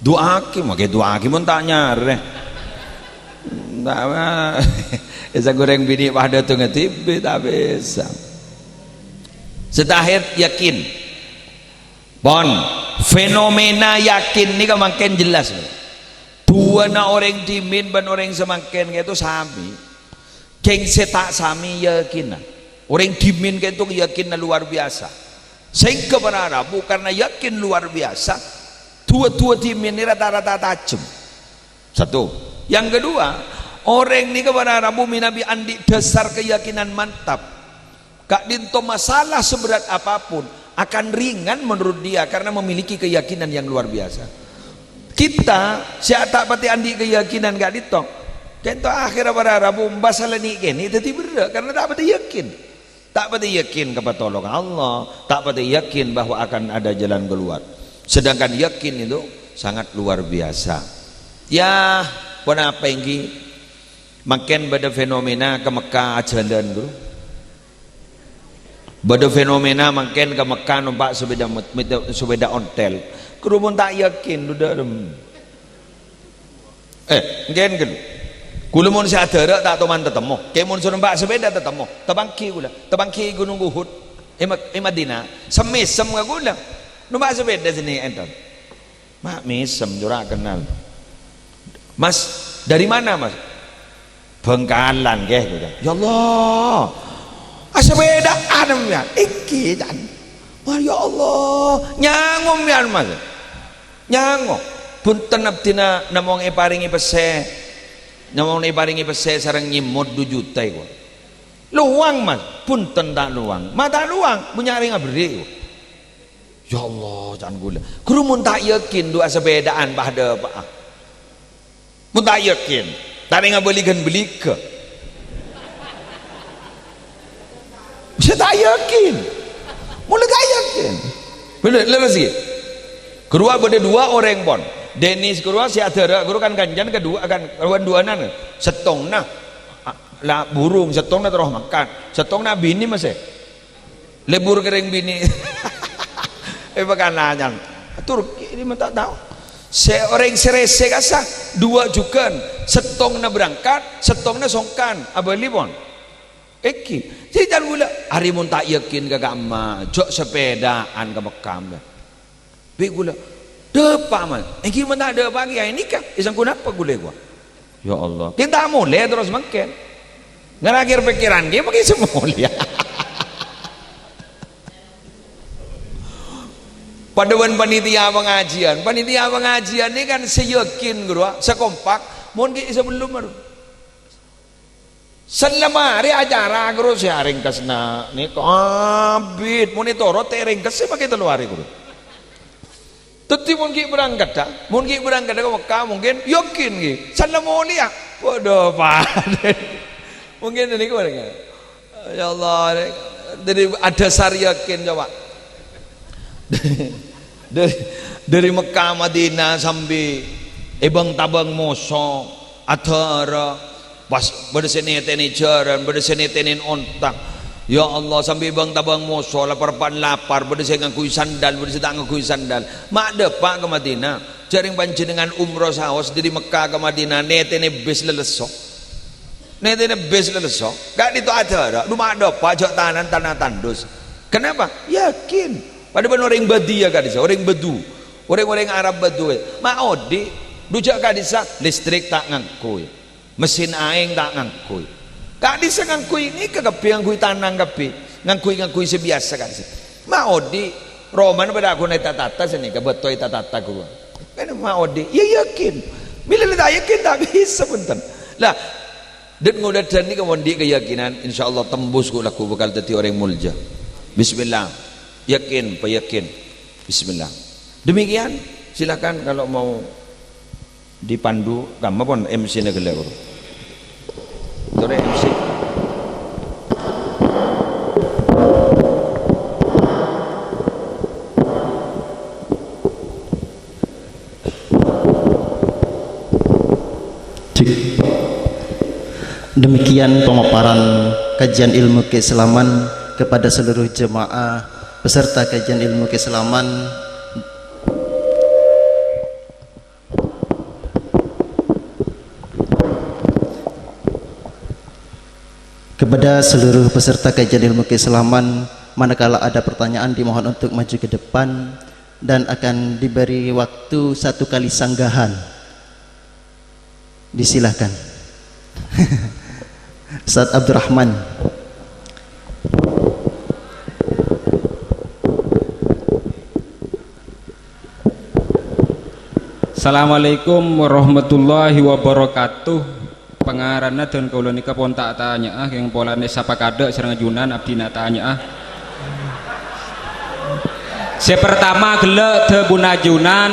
Du'aaghi, makè du'aaghi mon ta' nyarè. Ta', esa goreng binè' padâ tu ngadibi, ta' bisa. Sè terakhir, yakin. Pon, fenomena yakin nèka mangkèn jelas. Duwâna orèng dhimèn bân orèng samangkèn ka'dinto samè. Kèng sè ta' samè yakinna. Orèng dhimèn ka'dinto yakinna luar biasa. Sehingga para rabu karena yakin luar biasa, duwâ-duwâ dhimèn nè rata-rata tajem. Satu. Yang kedua, orèng nèka para rabu mènabi andi' dasar keyakinan mantap. Ka'dinto masalah seberat apapun akan ringan menurut dia karena memiliki keyakinan yang luar biasa. Kita sè ta' patè andi' keyakinan ka'dinto, ka'dinto akhèrra para rabu masalah nè'-kènè' dhâddhi berrâ' karena ta' patè yakin. Ta' patè yakin ka patolongan Allah, ta' patè yakin bahwa akan ada jalan keluar. Sedangkan yakin itu sangat luar biasa. Ya, ponapa èngghi? Mangkèn bâdâ fenomena ka Mekkah ajhâlân, Bro. Bâdâ fenomena mangkèn ka Mekkah nompa' sepeda mot-, mot-, sepeda ontel. Ghuru mon ta' yakin, dhu dâlem. Eh, èngghi, èngghi. Kaulâ mon sè adârâ' ta' toman tatemmo. Kè mon sè nompa' sepeda tatemmo. Tapangghi kaulâ. Tapangghi Gunung Uhud. È Ma-, è Madinah. Sem-mèsem ka kaulâ. Nompa' sepeda sènè' èntar. Ma' mèsem, cora' kennal. "Mas, dari mana, Mas?" "Bangkalan, Kè." "Ya Allah. Asepedaan, ya?" "Èngghi, can." "Wah, ya Allah. Nyango, yan, Mas." "Nyango." "Bhunten, abdhina namong èparèngè pèssè. Namong èparèngè pèssè sareng nyèmmot du juta, èko." "Lowang, Mas." "Bhunten, ta' lowang." "Ma' ta' lowang, bânnya' rèng aberri'," èko. "Ya Allah," can kaulâ. Ghuru mon ta' yakin, dhu asepedaan pas dâpa'a. Mon ta' yakin, ta' rèng abâligân bâligâ. Sè ta' yakin. Mon la ta' yakin. Bhender, lerres ghi. Ghuru bâdâ duwâ' orèng pon. Denis ghuru sè adârâ', ghuru kan kancana kaduwâ, kan wan-duwânan. Sèttongnga, a, la burung, sèttongnga terro mangkat. Sèttongnga abinè masè. Lebur ka rèng binè'. Eh, bâkal nanya. Ator, ini mah ta' tao. Sè orèng sè rèsè kassa, duwâ' jhughân. Sèttongnga berangkat, sèttongnga songkan. Abâli pon. Èngghi. Sè can kaulâ, arè mon ta' yakin ka ka'emma, jhâ' sepedaan ka Mekkah, Mbah. Bi' kaulâ, "Dâpa', Man." "Èngghi mon ta' dâpa', Kèyaè nèka, èsangghu napa kaulâ, kowa?" Ya Allah, kita molè terros mangkèn. Ngèr-ngèr pèkkèran ghi' mangkèn sè molè. Padâ bân panitia pangajiân. Panitia pangajiân nèka kan sè yakin, ghuru, sè kompak. Mon ghi' sabellunna, ghuru. Saellana marè acara, ghuru, sè arèngkesna nèka abit. Mon ètoro' ta' èrèngkes sè makè tello arè, ghuru. Dhâddhi mon ghi' berangkat, ah, mon ghi' berangkat ka Mekkah, mungkin yakin ghi'. Saellana molèya, waduh, padâ. Mungkin ini gimana? Ya Allah, ini, jadi ada sar yakin coba. Dari, dari Mekkah Madinah sambi èbâng-tabâng moso, adârâ, pas bâdâ sè nètènè jhârân, bâdâ sè nètènè ontang. Ya Allah, sambi bâng-tabâng moso, lapar pan lapar, bâdâ sè ngangghuy sandal, bâdâ sè ta' ngangghuy sandal. Ma' dâpa' ka Madinah. Jhâreng panjhennengngan umroh saos dari Mekkah ka Madinah, nètènè bis lèlesso. Nètènè bis lèlesso. Ka'dinto adârâ, dhu ma' dâpa' jhâ' tana, tana tandus. Kenapa? Yakin. Padâ bân orèng Badia ka'dissa, orèng Badu. Orèng-orèng Arab Badu, eh. Ma' odi', dhu jhâ' ka'dissa, listrik ta' ngangghuy. Mesin aèng ta' ngangghuy. Ka'dissa ngangghuy nèka kabbhi, ngangghuy tanang kabbhi. Ngangghuy-ngangghuy sè biyasa ka'dissa. Ma' odi', romana padâ aghuna ètatata sanèka, bâto ètatata ghuru. Kan ma' odi', ya yakin. Bilâ la ta' yakin ta' bisa, bhunten. Lah, dhân-ngodâdhân nèka mon andi' keyakinan, insyaallah tembus ghu' lagghu' bhâkal dhâddhi orèng molja. Bismillah. Yakin, apa yakin? Bismillah. Demikian, silakan kalau mau dipandu, kamma pon M C-na ghellâ', ghuru. Torè M C. Demikian pemaparan kajian ilmu keislaman kepada seluruh jemaah peserta kajian ilmu keislaman. Kepada seluruh peserta kajian ilmu keislaman, manakala ada pertanyaan dimohon untuk maju ke depan dan akan diberi waktu satu kali sanggahan. Disilahkan. Ustaz Abdurrahman. Assalamualaikum warahmatullahi wabarakatuh. Pangaranna dân kaulâ nèka pon ta' atanya'a, kèng polana sapa kadâ' sareng ajunan abdhina atanya'a. Sè partama ghellâ' dhâbuna ajunan,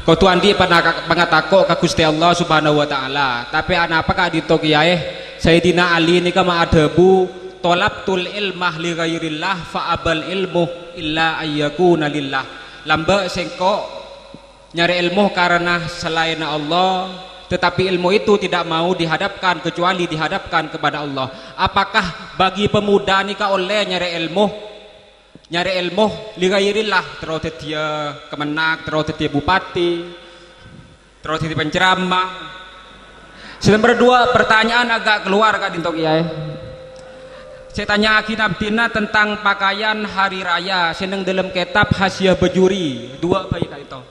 kodhu andi' panaka-, pangatako' ka Ghustè Allah Subhanahu wa Ta'ala. Tapè anapa ka'dinto kèyaè? Sayyidina Ali nèka ma' adhâbu, "Thalabtul ilma li ghairillah fa abal ilmu illa ayyakuna lillah." Lambâ' sèngko' nyarè èlmo karana salaènna Allah, tetapi ilmu itu tidak mau dihadapkan kecuali dihadapkan kepada Allah. Apakah bagi pemuda nèka ollè nyarè èlmo? Nyarè èlmo li ghairillah, terro dhâddhiyâ kemenag, terro dhâddhiyâ bupati, terro dhâddhi penceramah. Sè nomor dua, pertanyaan agak keluar ka'dinto kèyaè. Sè tanya'aghi abdhina tentang pakaian hari raya sè neng dâlem kètab Hasyiah Bajuri, dua bhâi ka'dinto.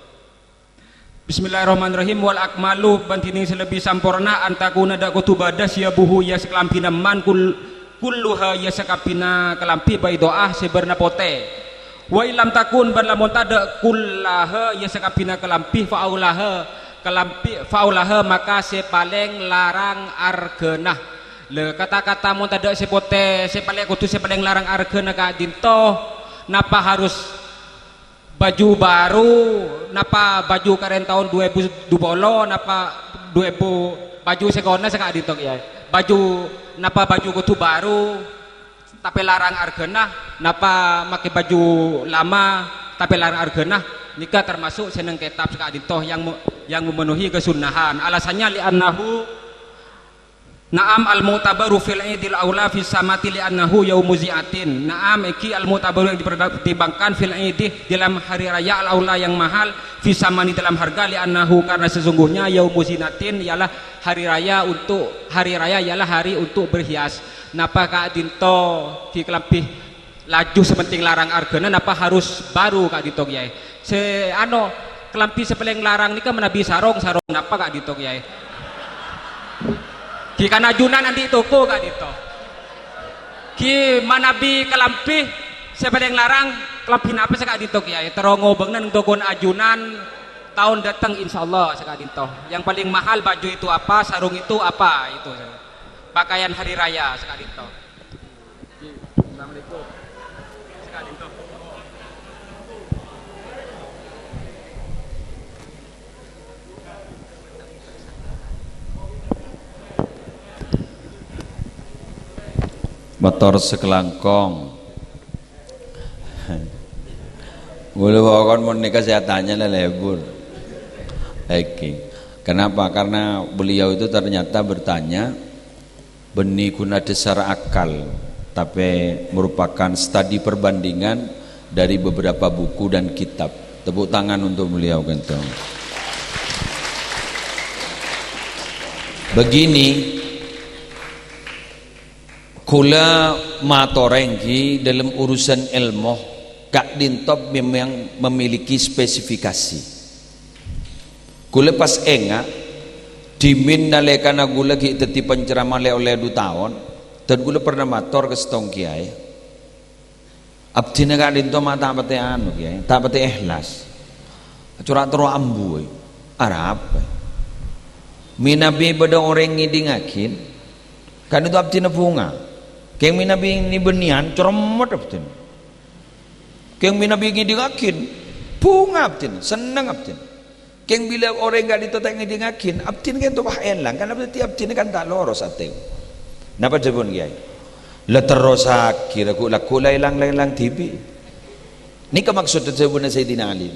Bismillahirrahmanirrahim. Wal akmalu, bân dhinèng sè lebbi samporna, antakuna dâ' kodhu bâdâ, siyabuhu, ya sè kalambhina man, kul-, kulluha, ya sakabbhina kalambhi, baido'ah, sè bârna potè. Wa illam takun, bân lamon tadâ' kullaha, ya sakabbhina kalambhi, fa aulaha, kalambhi, fa aulaha, maka sè palèng larang arghâna. Lè, kata-kata mon tadâ' sè potè, sè palèng, kodhu sè palèng larang arghâna ka'dinto, napa harus baju baru, napa baju karèn taon dua èbu dua polo, napa dua èbu, baju sè kona sè ka'dinto kèyaè. Baju, napa baju kodhu baru, tapè larang arghâna, napa makè baju lama, tapè larang arghâna, nèka termasuk sè neng kètab sè ka'dinto yang me-, yang memenuhi kesunnahan. Alasannya li'annahu Na'am, al-mu'tabaru fil idil aula fis samati li'annahu yaumu zi'atin. Na'am, ènggi al-mu'tabaru yang dipertimbangkan fil idi dalam hari raya al-aula yang mahal, fis samani dalam harga li'annahu karena sesungguhnya yaumu zinatin ialah hari raya untuk, hari raya ialah hari untuk berhias. Napa ka'dinto ghi kalambhi laju sè penting larang arghâna napa harus baru ka'dinto kèyaè? Sè ano, kalambhi sè palèng larang nèka manabi sarong, sarong napa ka'dinto kèyaè? Ghi' kan ajunan andi' toko ka'dinto. Ghi' manabi kalambhi sè palèng larang, kalambhi napa sè ka'dinto, Kèyaè? Terro ngobângana neng tokona ajunan, taon dâteng insyaallah sè ka'dinto. Yang paling mahal baju itu apa, sarung itu apa, itu saja. Pakaian hari raya sè ka'dinto. Assalamualaikum. Sè ka'dinto. Mator sakalangkong. Mula pokon mon nèka sè atanya la lebur. Oke. Kenapa? Karena beliau itu ternyata bertanya bânnè ghuna dasar akal, tapè merupakan studi perbandingan dari beberapa buku dan kitab. Tepuk tangan untuk beliau, kento. Begini, kaulâ mator èngghi dalam urusan èlmo, ka'dinto memang memiliki spesifikasi. Kaulâ pas enga', dhimèn nalèkana kaulâ ghi' dhâddhi penceramah lè-ollè du taon, dan kaulâ pernah mator ka sèttong kèyaè, "Abdhina ka'dinto ma' ta' patè anu, Kèyaè, ta' patè èhlas. Cora' terro ambu, arapa? Mènabi bâdâ orèng ngèdingngaghi, ka'dinto abdhina bhunga. Kèng mènabi nè-bânnèyan, coromot abdhina." Kèng mènabi ngèdingngaghi, bhunga abdhina, senneng abdhina. Kèng bilâ orèng ka'dinto ta' ngèdingngaghi, abdhina kento pas èlang, kan dhâddhi abdhina kan ta' loros atè. Napa dhâbuna kèyaè? La terrosaghi, lagghu'-lagghu' la èlang-èlang dhibi'. Nèka maksodda dhâbuna Sayyidina Ali.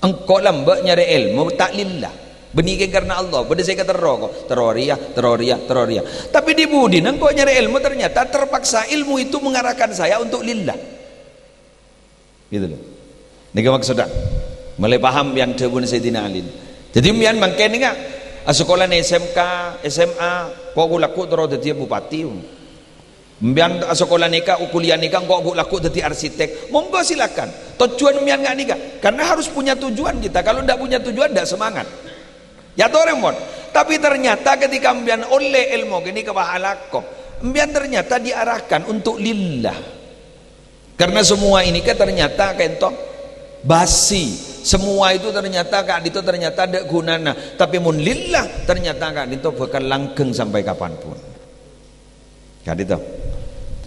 Engko' lambâ' nyarè èlmo ta' lillah. Bânnè kèng karna Allah, bâdâ sè èkaterro ko. Terro rèya, terro rèya, terro rèya. Tapè dhi-budhina engko' nyarè èlmo ternyata terpaksa ilmu itu mengarahkan saya untuk lillah. Gitu loh. Nèka maksodda. Molaè paham yâ dhâbuna Sayyidina Ali. Dhâddhi, sampèyan mangkèn nèka, asakola nè S M K, S M A, pokok lagghu' terro dhâddhiyâ bupati. Sampèyan asakola nèka, kuliah nèka, engko' ghu-, lagghu' dhâddhi arsitek. Monggo, silakan. Tujuan sampèyan nga' nèka. Karena harus punya tujuan kita. Kalau ndak punya tujuan, ndak semangat. Yâ torè, mon. Tapè ternyata ketika sampèyan ollè èlmo ghânèka pas alako, sampèyan ternyata diarahkan untuk lillah. Karena semua ini kan ternyata kento basi. Semua itu ternyata ka'dinto ternyata adâ' ghunana. Tapè mon lillah, ternyata ka'dinto bhâkal langgeng sampai kapanpun. Ka'dinto.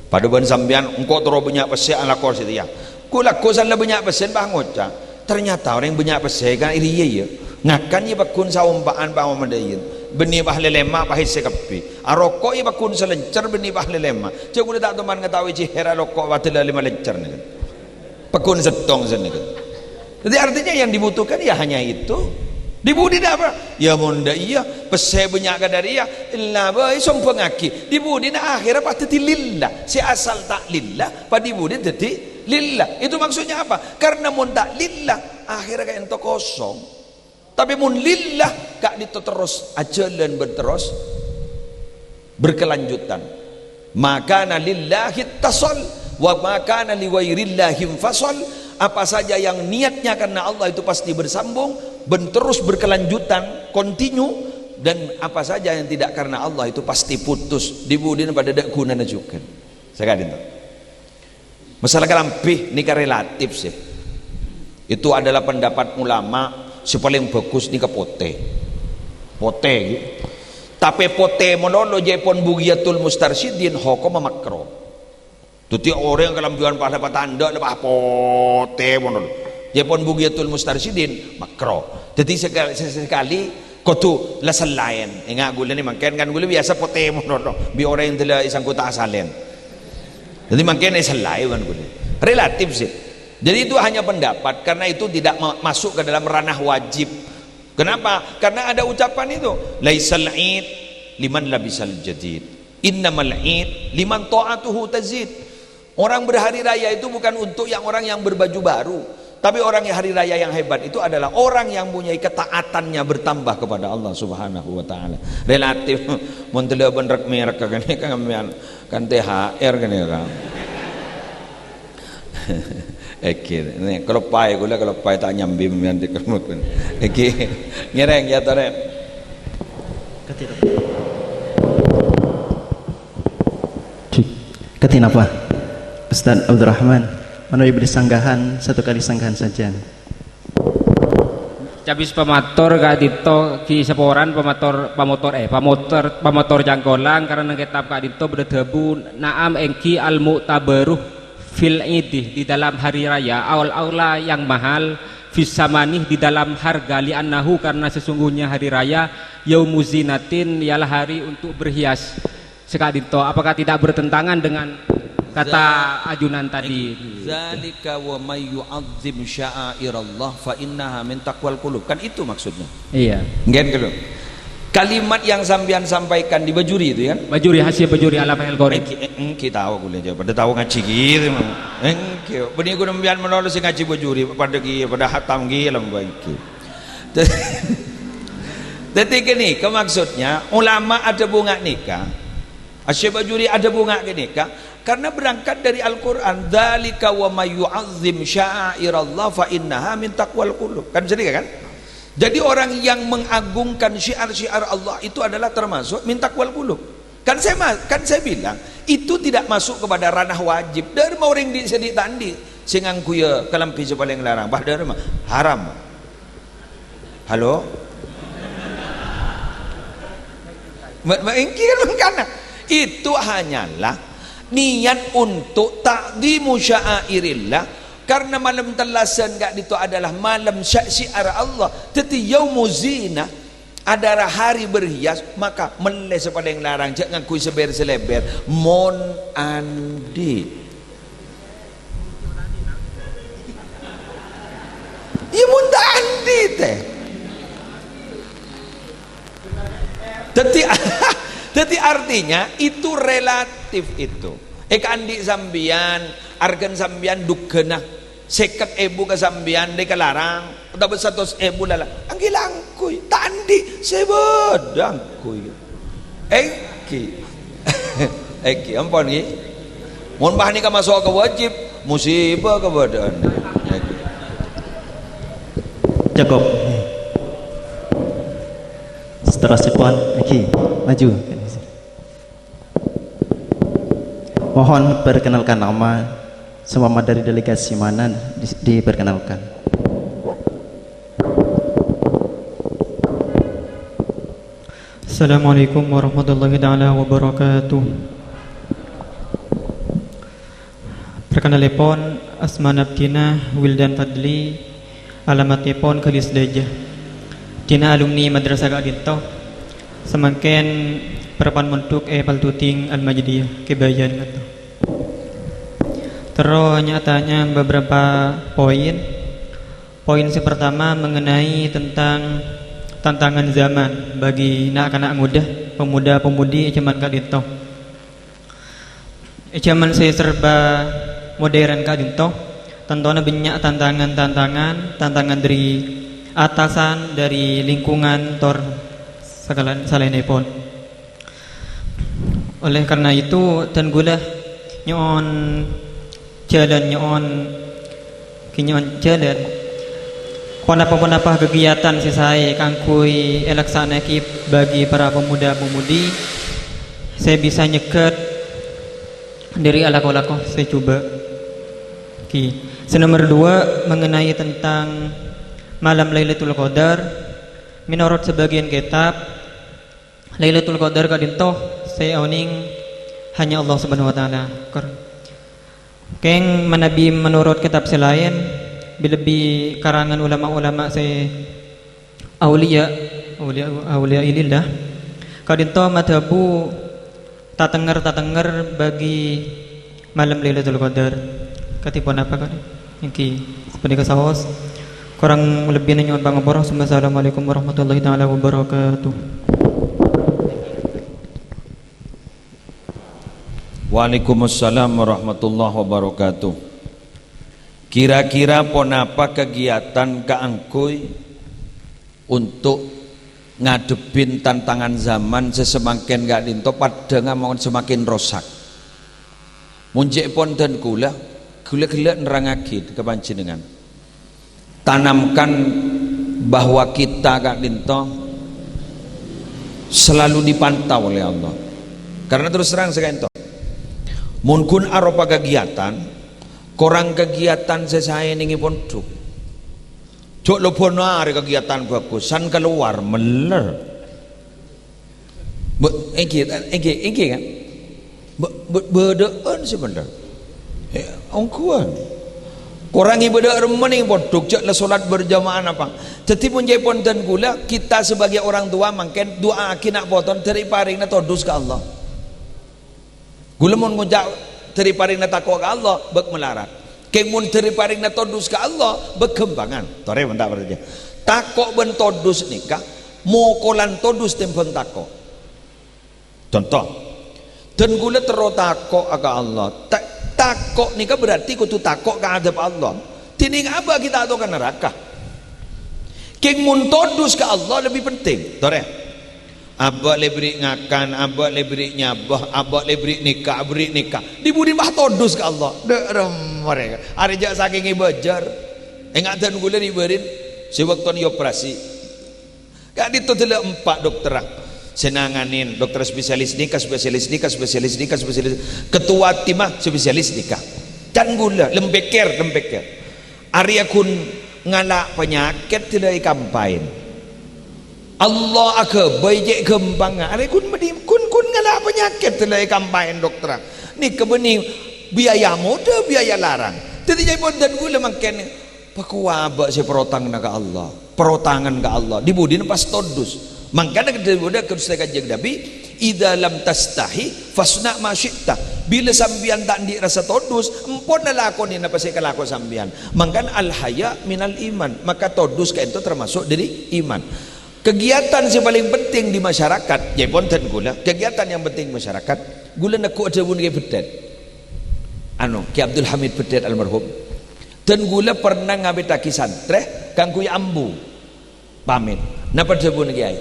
Padâ bân sampèyan, engko' terro bânnya' pèssè alako satèya. Ghu-, lagghu' san la bânnya' pèssè pas ngoca', "Ternyata orèng bânnya' pèssè kan iri iyâ, yâ. Ngakan yâ pagghun saompa'an pa' mamandâiyân. Bânnè pas lèlèma' pas èssè kabbhi. Aroko' yâ pagghun salèncèr bânnè pas lèlèma'. Jhâ' kaulâ ta' toman ngataowè jhâ' hèra roko' padâ la lèma lèncèr nèka." Pagghun sèttong sanèka. Jadi artinya yang dibutuhkan ya hanya itu. Dhi-budhina apa? Ya mon dâ' iyâ, pèssè bânnya' kadâ' rèya, ella bhâi sombhângaghi. Dhi-budhina akhèrra pas dhâddhi lillah. Sè asal ta' lillah, pas dhi-budhina dhâddhi lillah. Itu maksudnya apa? Karena mon ta' lillah, akhèrra ka'dinto kosong. Tapè mon lillah, ka'dinto terros ajhâlân bân terros berkelanjutan. "Ma kana lillahi ittasal, wa ma kana liwairillahi infasal." Apa saja yang niatnya karena Allah itu pasti bersambung, ben-, terus berkelanjutan, continue, dan apa saja yang tidak karena Allah itu pasti putus. Dhi-budhina padâ dâ' ghunana jhughân. Saka'dinto. Masalah kalambhi nèka relatif sih. Itu adalah pendapat ulama sè palèng bhâghus nèka potè. Potè, ghi. Tapè potè malolo jhâ' pon bughiyatul mustarsyidin, hokomma makro. Dhâddhi orèng kalambhiyân padâ patandhâ, la pas potè malolo. Jhâ' pon bughiyatul mustarsyidin, makro. Dhâddhi saka-, sè-, sakalè kodhu la sè laèn. Enga' ghulâ nè mangkèn kan ghulâ biyasa potè malolo. Bi' orèng dâlâ èsangghuta asalèn. Dhâddhi mangkèn èsèllaè bân ghulâ. Relatif sih. Jadi itu hanya pendapat, karena itu tidak ma-, masuk ke dalam ranah wajib. Kenapa? Karena ada ucapan itu, "Laisal id liman labisal jadid. Innamal id liman ta'atuhu tazid." Orang berhari raya itu bukan untuk yang orang yang berbaju baru. Tapi orang yang hari raya yang hebat itu adalah orang yang punya ketaatannya bertambah kepada Allah Subhanahu wa Ta'ala. Relatif, mon tellâ bân rek-merek kan, kan sampèyan kan T H R kan ya, kan? Èngghi, nè, kaloppaè, kaulâ kaloppaè ta' nyambi sampèyan di kalmukun. Èngghi, ngèrèng yâ, torè. Kati, kati. Kadhi napa? Ustaz Abdurrahman, manabi bâdâ sanggahan, satu kali sanggahan saja. Cabis pamator ka'dinto ghi' saporan pamator, pamotor, eh, pamotor, pamotor cangkolang karana kitab ka'dinto bâdâ dhâbu, "Na'am, èngghi al-mu'tabaru fil idi, di dalam hari raya, aul aula yang mahal, fis samani di dalam harga, li'annahu karena sesungguhnya hari raya, yaumu zinatin ialah hari untuk berhias." Saka'dinto, apakah tidak bertentangan dengan kata ajunan tadi? Dzalika wa may yu'azzim sya'airallah fa innaha min taqwal qulub. Kan itu maksudnya. Iya. Nggih, gitu. Kalimat yang sampeyan sampaikan di Bajuri itu, ya kan? Bajuri, hasil Bajuri ala Fathil Qorib. Èngghi, èngghi, tahu kulâ jâ, padâ tahu ngajhi gitu. Èngghi, bânnè ghun sampeyan malolo sè ngajhi Bajuri, padâ ghi, padâ hatam ghi, lambâ' èngghi. Dhâddhi ghânèka maksudnya, ulama adhâbu nga' nèka, Asy-Syekh Bajuri adhâbu nga' ghânèka, karena berangkat dari Al-Quran, "Dzalika wa may yu'azzim sya'airallah fa innaha min taqwal qulub." Kan bisa dikatakan? Jadi orang yang mengagungkan syiar-syiar Allah itu adalah termasuk min taqwal qulub. Kan saya ma-, kan saya bilang, itu tidak masuk kepada ranah wajib. Dhâ' remma orèng di-, sè di-, ta' andi' sè ngangghuya kalambhi sè palèng larang. Bâh, dhâ' remma haram. Halo? Ma-, ma-, èngghi kan mangkana. Itu hanyalah niat untuk ta'dhimu sya'airillah, karena malem tellasan ka'dinto adalah malem sya-, syiar Allah. Dhâddhi yaumu zina, adalah hari berhias, maka mellè sè palèng larang, jhâ' ngangghuy sè bèr-sèlèbèr. Mon andi'. Iyâ, mon ta' andi' tè. Dhâddhi, dhâddhi artinya itu relatif itu. Èkaandi' sampèyan, arghâna sampèyan dhugghâna sèket èbu ka sampèyan, dhika larang, otabâ satos èbu lala. Èngghi langkong, ta' andi', sè bâdâ èngghi. Èngghi. Èngghi, ampon, ghi. Mon bâh nèka maso' ka wajib, musibah kabâdâ'ân. Èngghi. Cukup. Seterusipun, èngghi, maju. Mohon perkenalkan nama, seumpama dari delegasi mana, di-, diperkenalkan. Assalamualaikum warahmatullahi taala wabarakatuh. Perkenalipun, asmana abdhina Wildan Fadli, alamatipun Galis Dajah. Abdhina alumni madrasah ka'dinto. Samangkèn parappa'na mondhuk è Paltuding Al-Majidiyah, Kebayan ka'dinto. Terro nya-tanya beberapa poin. Poin sè pertama mengenai tentang tantangan zaman bagi na'-kana' muda, pemuda-pemudi è jhâman ka'dinto. È jhâman sè serba modern ka'dinto, tantona bânnya' tantangan-tantangan, tantangan dâri atasan, dâri lingkungan, tor sakala-, salaènnèpon. Oleh karena itu, dân kaulâ nyo'on jhâlân, nyo'on, ghi nyo'on jhâlân. Ponapa-ponapa kegiatan sè saè kaangghuy èlaksana'aghi bagi para pemuda-pemudi sè bisa nyegghât dâri alako-lako sè jhubâ'. Ghi. Sè nomer dua, mengenai tentang malam Lailatul Qadar. Menurut sebagian kitab, Lailatul Qadar ka'dinto sè onèng hanya Allah Subhanahu wa Ta'ala. Kor-, kèng manabi menurut kitab sè laèn, bi-, lebbi karangan ulama-ulama sè auliya, auliya, auliya ilillah, ka'dinto madhâbu tatengnger-tatengnger bagi malem Lailatul Qadar. Kadhi ponapa, Kak? Èngghi, sapanèka saos. Korang lebbina nyo'on pangapora. Wassalamualaikum warahmatullahi taala wabarakatuh. Waalaikumsalam warahmatullahi wabarakatuh. Kira-kira ponapa kegiatan kaangghuy untuk ngadhebbhi tantangan zaman sè samangkèn ka'dinto padhânga mon semakin rosak. Mon ca'èpon dân kaulâ, kaulâ ghellâ' nerrangngaghi ka panjhennengngan. Tanamkan bahwa kita ka'dinto selalu dipantau oleh Allah. Karena terus terang sè ka'dinto, Mon ghun aropa kagiyatan, korang kagiyatan sè saè nèng è pondhuk. Jhâ' lobâna arè kagiyatan bhâghus, san kalowar, mèller. Bâ-, èngghi, èngghi, èngghi, kan? Bâ-, bâ-, bâdâ'ân sè bhendher. Eh, ongghuwân. Korang ibâdâ remmen è pondhuk, jhâ' la solat berjamaah napa. Dhâddhi, mon ca'èpon dân ghulâ, kita sebagai orang tua mangkèn du'aaghi na' potona dhâri parèngna todus ka Allah. Ghulâ mon ngoca' dhâri parèngna tako' ka Allah, bâk malarat. Kèng mon dhâri parèngna todus ka Allah, bâk ghâmpangan. Torè, bân ta' parcajâ. Tako' bân todus nèka mokolan todus tèmbhâng tako'. Conto, dân ghulâ terro tako'a ka Allah. Ta-, tako' nèka berarti kodhu tako' ka adhâb Allah. Dhinèng abâ' ghi' ta' tao ka naraka. Kèng mon todus ka Allah lebbi penting. Torè. Abâ' la èberri' ngakan, abâ' la èberri' nyabâ, abâ' la èberri' nèka, èberri' nèka. Dhi-budhi pas todus ka Allah. Dâ' remma rè. Arè jhâ' sakèng èbâjâr. Enga' dân ghulâ rè bârin. Sè bâktona èoperasi. Ka'dinto dâlla empa' dokterra sè nanganè, dokter spesialis nèka, spesialis nèka, spesialis nèka, spesialis. Ketua timma spesialis nèka. Dân ghulâ, lem pèkkèr, lem pèkkèr. Arèya ghun ngala' panyakèt dâlla èkampaèn. Allah aghâbây cè' ghâmpangnga. Arèya ghun bâdhi, ghun, ghun ngala' panyakèt dâlla èkampaèn dokterra. Nèka bânnè biaya modâ, biaya larang. Dhâddhi ca'èpon dân ghulâ mangkèn. Pakowa abâ' sè parotangna ka Allah, parotangan ka Allah, dhi-budhina pas todus. Mangkana kadhâbuwâ Ghustè Kanjeng Nabi, "Idza lam tastahi, fasna' ma syi'ta." Bilâ sampèyan ta' andi' rassa todus, empon alakonè napa sè èkalako sampèyan. Mangkana al-haya' minal iman, maka todus ka'dinto termasuk dâri iman. Kegiatan sè palèng penting di masyarakat, ca'èpon dân ghulâ, kegiatan yang penting di masyarakat, ghulâ neggu' adhâbuna Kè Beddhât. Anu, Kè Abdul Hamid Beddhât almarhum. Dân ghulâ pernah ngabitaghi santrè kaangghuy ambu. Pamèt. Napa dhâbuna Kèyaè?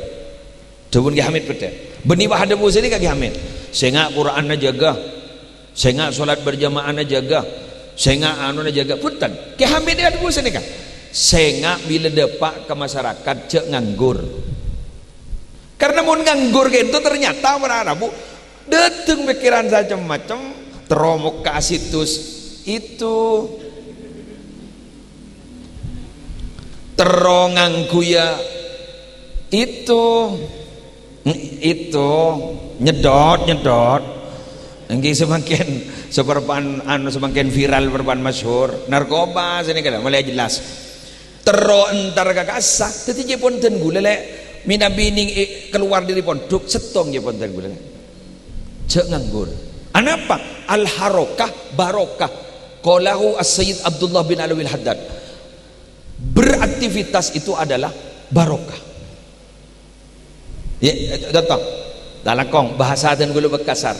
Dhâbuna Kè Hamid Beddhât. Bânnè pas adhâbu sanèka Kè Hamid. Sènga' Qur'anna jâgâ. Sènga' solat berjamaahna jâgâ. Sènga' anuna jâgâ. Bhunten. Kè Hamid adhâbu sanèka. Sènga' bilâ dâpa' ka masyarakat jhâ' nganggur. Karna mon nganggur ka'dinto ternyata para rabu. Dâteng pèkkèran sacem-macem, terro mokka' situs itu, terro ngangghuya itu, itu, nyedot, nyedot. Èngghi samangkèn, saparpan, anu, samangkèn viral, parpan masyhur. Narkoba, sanèka la, mulai jelas. Terro entar ka kassa. Dhâddhi, jhâ' pon dân ghulâ, lè'. Mènabi nèng, eh, kalowar dâri pondhuk, sèttong, jhâ' pon dân ghulâ, lè'. Jhâ' nganggur. Anapa? Al-harokah barokah. Qalahu As-Sayyid Abdullah bin Alawil Haddad. Beraktivitas itu adalah barokah. Ya, conto. Lalakong, bahasa dân ghulâ bâk kasar.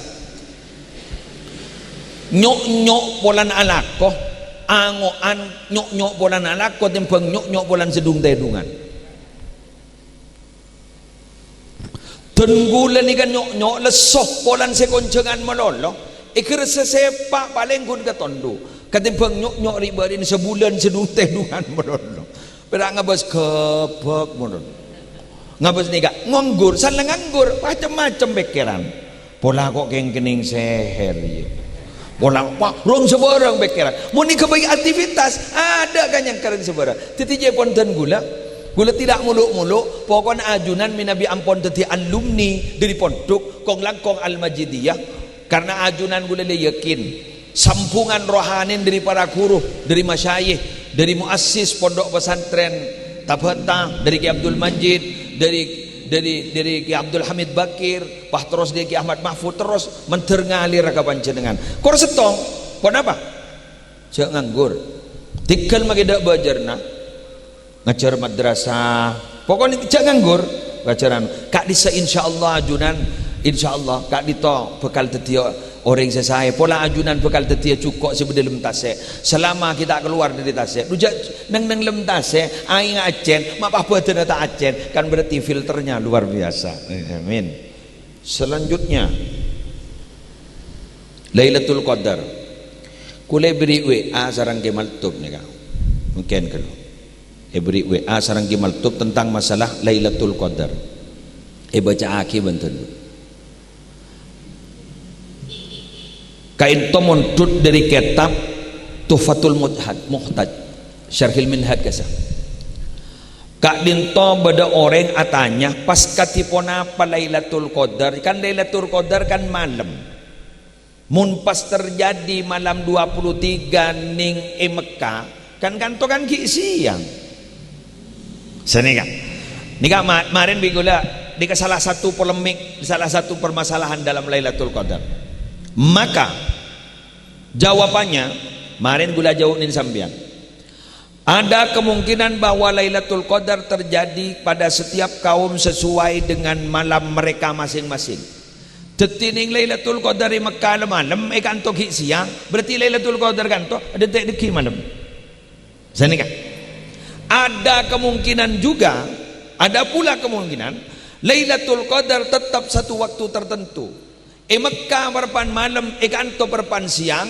Nyo'-nyo' polana alako, ango'an nyo'-nyo' polana alako tèmbhâng nyo'-nyo' polana sè dhung-tèdhungan. Dân ghulâ nèka nyo'-nyo' lesso polana sè konjhângan malolo, èghârâssa sèpa' palèng ghun katondo, katèmbhâng nyo'-nyo' ri'-bâri'na sabulân sè dhung-tèdhungan malolo. Pèra' ngabâs ghâbâk, mon. Ngabâs nèka, nganggur, sala nganggur, macem-macem pèkkèran. Pola ko' kèng-kennèng sèhèr, iyâ. Pola, wah, rong sabârâng pèkkèran. Mon nèka bâi aktivitas, adâ' kanyangkaran sabârâng. Dhâddhi, jhâ' pon dân ghulâ, ghulâ tidak muluk-muluk, pokokna ajunan mènabi ampon dhâddhi alumni dâri pondhuk, kong-langkong Al-Majidiyah. Karna ajunan ghulâ lè yakin, sambhungan rohani dâri para ghuru, dâri masyayikh, dâri muassis Pondok Pesantren Tabata, dâri Kè Abdul Majid, dâri, dâri, dâri Kè Abdul Hamid Bakir, pas terros dâri Kè Ahmad Mahfud, terros mandhâr ngalèr ka panjhennengngan. Kor sèttong, ponapa? Jhâ' nganggur. Tèngghâl makè dâ' bâjârna. Ngajhâr madrasah. Pokokna jhâ' nganggur. Pelajaran. Ka'dissa' insyaallah ajunan, insyaallah ka'dinto bhâkal dhâddhiyâ orèng sè saè. Pola ajunan bhâkal dhâddhiyâ jhuko' sè bâdâ lem tasè'. Salama ghi' ta' kalowar dâri tasè'. Dhu jhâ' neng-neng lem tasè', aèngnga accèn, ma' pas bhâdhânna ta' accèn. Kan berarti filternya luar biasa. Amin. Selanjutnya, Lailatul Qadar. Kulâ èberri' W A sareng Kè Maltub nèka. Mungkin ghâllu. Èberri' W A sareng Kè Maltub tentang masalah Lailatul Qadar. Èbâca'aghi bhunten. Ka'dhinto' mondhut dhâri kètab Tuhfatul Mujhad-, Muhtaj, Syarhil Minhaj kasa. Ka'dhinto' bâdâ orèng atanya, pas kadhi ponapa Lailatul Qadar? Kan Lailatul Qadar kan malem. Mon pas terjadi malam dua puluh tiga nèng è Mekkah, kan ka'dhinto' kan ghi' sèyang. Sanèka. Nèka ma-, marèn bi' kaulâ, nèka salah satu polemik, salah satu permasalahan dalam Lailatul Qadar. Maka, jawabannya, marèn kaulâ jawab nèng sampèyan. Ada kemungkinan bahwa Lailatul Qadar terjadi pada setiap kaum sesuai dengan malam mereka masing-masing. Dhâddhi nèng Lailatul Qadar è Mekkah la malem, è ka'dhinto' ghi' sèyang, berarti Lailatul Qadar ka'dhinto' adântè' dhâggi' malem. Sanèka. Ada kemungkinan juga, ada pula kemungkinan Lailatul Qadar tetap satu waktu tertentu. È Mekkah parappa'na malem, è ka'dhinto' parappa'na sèyang,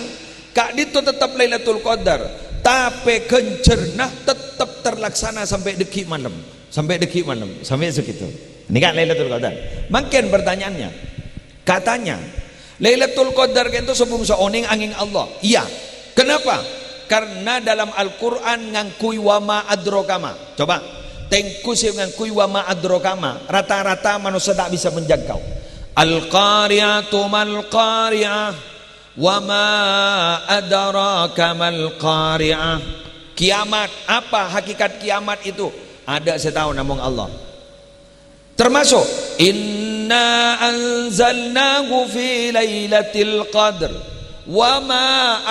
ka'dhinto' tetap Lailatul Qadar, tapè ghânjhârânna tetap terlaksana sampè' dhâggi' malem, sampè' dhâggi' malem, sampè' sagitu. Nèka Lailatul Qadar. Mangkèn pertanyaannya, katanya, Lailatul Qadar ka'dhinto' sè bhungso onèng angèng Allah. Iyâ. Kenapa? Karena dalam Al-Qur'an ngangghuy "wa ma adraka ma". Coba, tèngghu sè ngangghuy "wa ma adraka ma", rata-rata manossa ta' bisa menjangkau. "Al-qari'atu mal qari'ah, wa ma adraka mal qari'ah." Kiamat, apa hakikat kiamat itu? Adâ' sè tao namong Allah. Termasuk, "Inna anzalnahu fi lailatul qadr, wa ma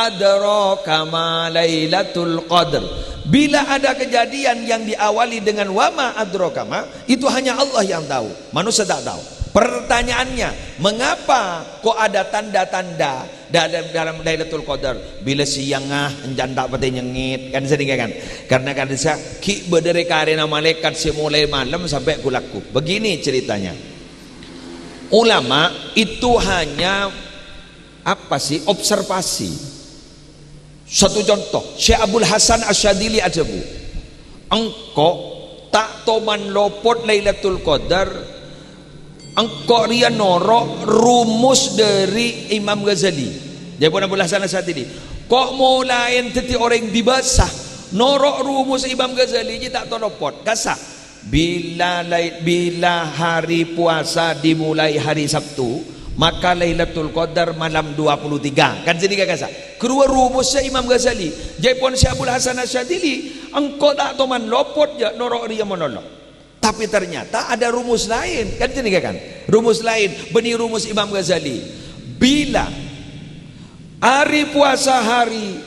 adraka ma lailatul qadr." Bila ada kejadian yang diawali dengan "wa ma adraka ma", itu hanya Allah yang tahu, manusia tak tahu. Pertanyaannya, mengapa kok ada tanda-tanda dalam, dalam Lailatul Qadar, bilâ sèyangnga èncana ta' patè nyengngèt, kan sanèka kan? Karena kan sa-, ghi' bâdâ rè-karèna malaèkat sè molaè malem sampè' ghu-lagghu. Begini ceritanya. Ulama itu hanya, apa sih, observasi. Satu contoh, Syekh Abul Hasan Asyadzili adhâbu, "Engko' ta' toman lopot Lailatul Qadar, engko' rèya noro' rumus dhâri Imam Ghazali." Jâwâbbhâ Abul Hasan Asyadzili, "Ko' molaè dhâddhi orèng dibasa, noro' rumus Imam Ghazali jiyâ ta' tao lopot." Kassa'. Bila lai-, bila hari puasa dimulai hari Sabtu, maka Lailatul Qadar malam dua puluh tiga. Kan sanèka kassa'. Ghâruwa rumussa Imam Ghazali. Jâwâbbhâ Syekh Abul Hasan Asyadzili, "Engko' ta' toman lopot jâ' noro' rèya malolo." Tapi ternyata ada rumus lain. Kan sanèka kan? Rumus lain. Bânnè rumus Imam Ghazali. Bila hari puasa hari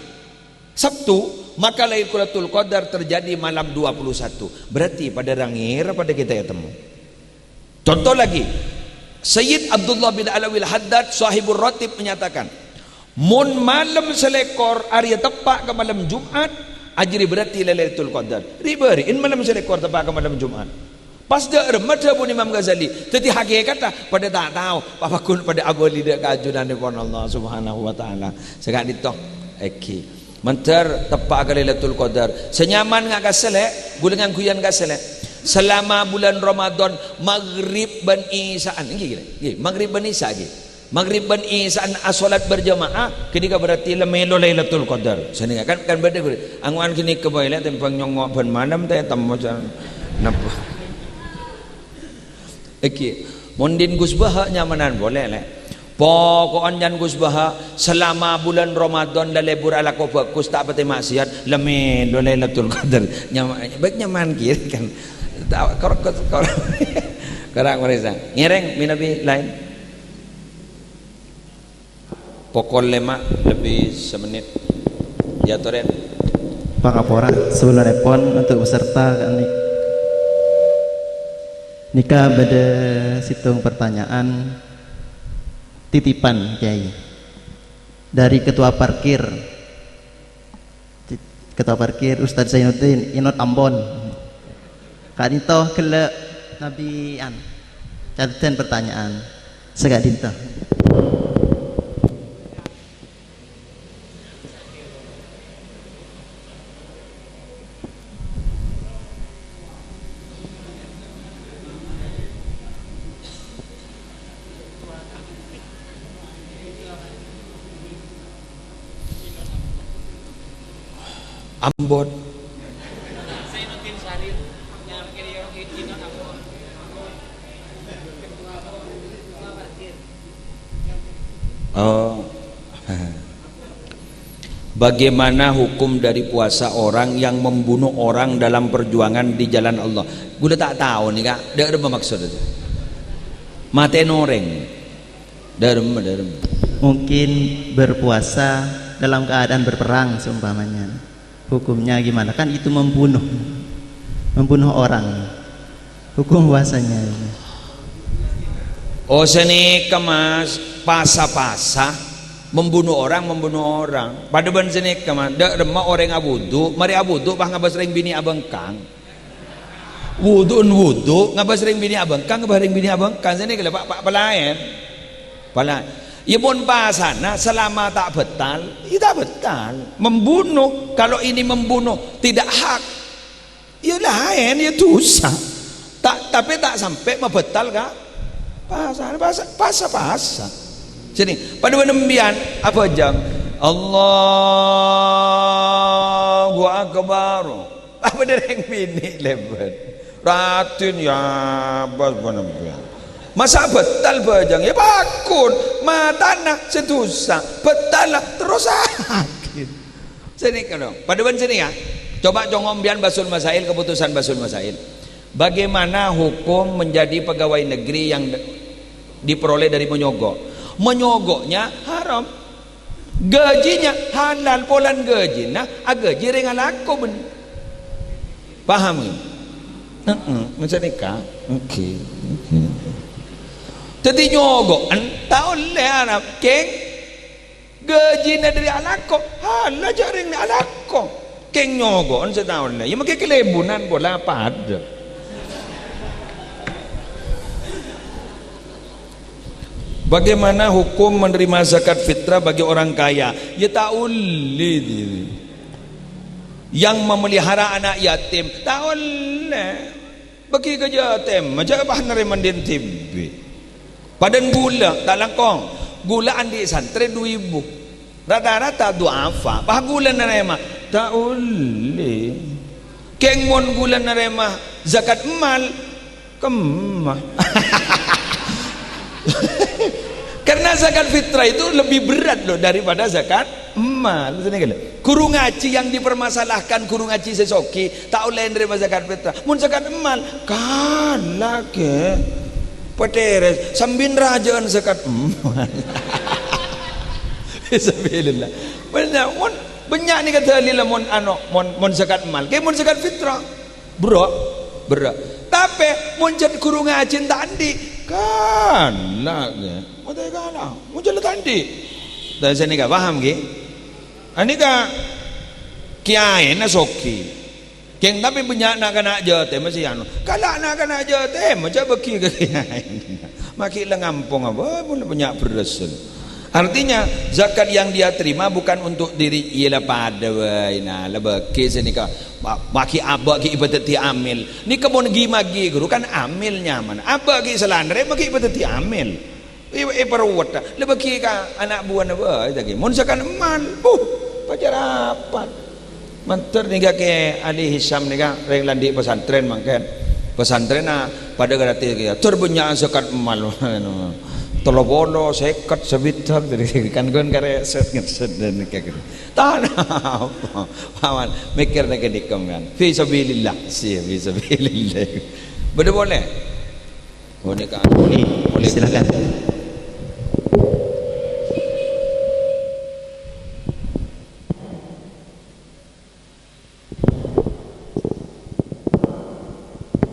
Sabtu, maka Lailatul Qadar terjadi malam dua puluh satu. Berarti padâ ra ngèra padâ kita ètemmo. Contoh lagi, Sayyid Abdullah bin Alawil Haddad, Sahibur Ratib, menyatakan, "Mon malem salèkor arèya teppa' ka malem Jumat, ajârèya berarti Lailatul Qadar." Rè-bâri'in malem salèkor teppa' ka malem Jumat. Pas dâ' remma dhâbuna Imam Ghazali, dhâddhi hakèkatta padâ ta' tao, papaghun padâ abâli dâ' ka ajunannèpon Allah Subhanahu wa Ta'ala. Saka'dinto, èngghi. Mandhâr teppa' ka Lailatul Qadar. Sè nyaman nga' kassa' lè', ghulâ ngangghuyan kassa' lè'. Selama bulan Ramadan, maghrib bân isya'an. Èngghi, ghi, ghi, maghrib bân isya', ghi. Maghrib bân isya'an asholat berjamaah, ghânèka berarti la mèlo Lailatul Qadar. Sanèka kan, kan bâdâ ghulâ. Ango'an ghânèka bhâi lè' tèmbhâng nyongngo' bân malem ta' ètemmo jân. Napa? Èngghi, mon dhin Gus Baha nyamanan polè, lè'. Poko'en jân Gus Baha, selama bulan Ramadan la lebur alako bhâghus, ta' patè ma'siyat, la mèlo Lailatul Qadar. Nyama-, bâk nyaman kèya kan. Ta-, kor-, kor-, kor-, korang marèsa. Ngèrèng mènabi laèn. Pokol lèma' lebbi samennit. Èyatorè. Pangapora, sabellunna èpon untuk peserta ka'dinto. Nèka bâdâ sèttong pertanyaan titipan, Kyai. Dari Ketua Parkir. Ketua Parkir, Ustadz Zainuddin, Inot Ambon. Ka'dinto ghellâ' nabi an. Catatan pertanyaan. Saka'dinto. Ambon. Oh. Bagaimana hukum dari puasa orang yang membunuh orang dalam perjuangan di jalan Allah? Ghulâ ta' tao nèka, dâ' remma maksodda. Matèna orèng. Dâ' remma, dâ' remma. Mungkin berpuasa dalam keadaan berperang seumpamanya. Hukumnya gimana? Kan itu membunuh. Membunuh orang. Hukum puasanya ini. Oh, sanèka, Mas, pasa-pasa. Membunuh orang, membunuh orang. Padâ bân sanèka, Mas. Dâ' remma orèng awudu, marè awudu pas ngabâs rèng binè' abângkang. Wudu'en wudu', ngabâs rèng binè' abângkang, ngabâs rèng binè' abângkang. Sanèka la, Pa', Pa', palaèn. Pala-, ya, mon pasana selama ta' bhâtal, ya ta' bhâtal. Membunuh, kalau ini membunuh tidak hak, ya laèn, ya dhusa. Ta', tapè ta' sampè' mabhâtal ka pasa, pasa, pasa, pasa. Jadi, padâ bân sampèyan abhâjâng, "Allahu Akbar." Apa dâ' rèng binè' lèbât? Raddhin, ya, bâs bân sampèyan. Masa' bhâtal bhâjâng? Ya, pakon. Matana sè dhusa. Bhâtalla terros sakèt. Sanèka, dong. Padâ bân sanèka. Coba cong sampèyan Basul Masail, keputusan Basul Masail. Bagaimana hukum menjadi pegawai negeri yang diperoleh dari monyogo'? Monyogo'nya haram. Gajina halal, polana gajina agajhi rèng alako, bân. Paham, ya? Heeh, macam nèka. Oke, oke. Dhâddhi nyogo'en ta' ollè, ana', kèng. Gajina dâri alako, halal jhâ' rèng alako. Kèng nyogo'en sè ta' ollè. Ya, mangkè kalèbunan pola padâ. Bagaimana hukum menerima zakat fitrah bagi orang kaya? Ya, ta' ollè, diri. Yang memelihara anak yatim, ta' ollè. Bâgi ka yatim, jhâ' pas narèma dhin dhibi'. Padâna ghulâ, ta' langkong. Ghulâ andi' santrè du èbu. Rata-rata du'afa, pas ghulâ narèma, ta' ollè. Kèng mon ghulâ narèma zakat emmal, kemma. Karena zakat fitrah itu lebih berat, loh, daripada zakat emmal. Sini gini. Guru ngaji yang dipermasalahkan, guru ngaji sè soghi, ta' ollè narèma zakat fitrah. Mon zakat emmal, kala, kè. Patèrès, sambin rajâ'ân zakat emmal. Fisabilillah. Bânnya', mon, bânnya' nèka dalil mon, ano, mon, mon zakat emmal. Kè mon zakat fitrah. Berrâ', berrâ'. Tapè mon jhât guru ngajhi ta' andi', kala, kè. Mon ta' kala, mon jhât ta' andi'. Ta' sanèka paham, ghi? Anèka kèyaèna soghi. Kèng tapè bânnya' na'-kana' jhâtèm masih anu. Kala na'-kana' jhâtèm, jhâ' bâgi ka kèyaèna. Maghi la ngampong apa, mon bânnya' berrâs. Artinya, zakat yang dia terima bukan untuk diri, iyâ la padâ bhâi, nah, la bâgi sanèka, ma-, maghi abâ' ghi' èpadhâddhi amil. Nèka mon ghi-maghi ghuru kan amil nyamana. Abâ' ghi' salanrè maghi èpadhâddhi amil. È, èparowet, la bâgi ka ana' buwâna bhâi, ta' ghi. Mon zakat emmal, buh, pajhâ rapat. Mandhâr nèka Kè Ali Hisam nèka rèng la andi' pesantren mangkèn. Pesantrènna padâ gratis kèya. Tor bânnya' zakat emmal. Tello polo, sèket, sabidhâk. Jadi kan ghun karè sèt-ngèsèt dan kèya gitu. Tanah apa? Paman, mikir nèka dikem kan. Fi sabilillah. Sih, fi sabilillah. Bâdâ polè? Boneka. Boleh, silakan.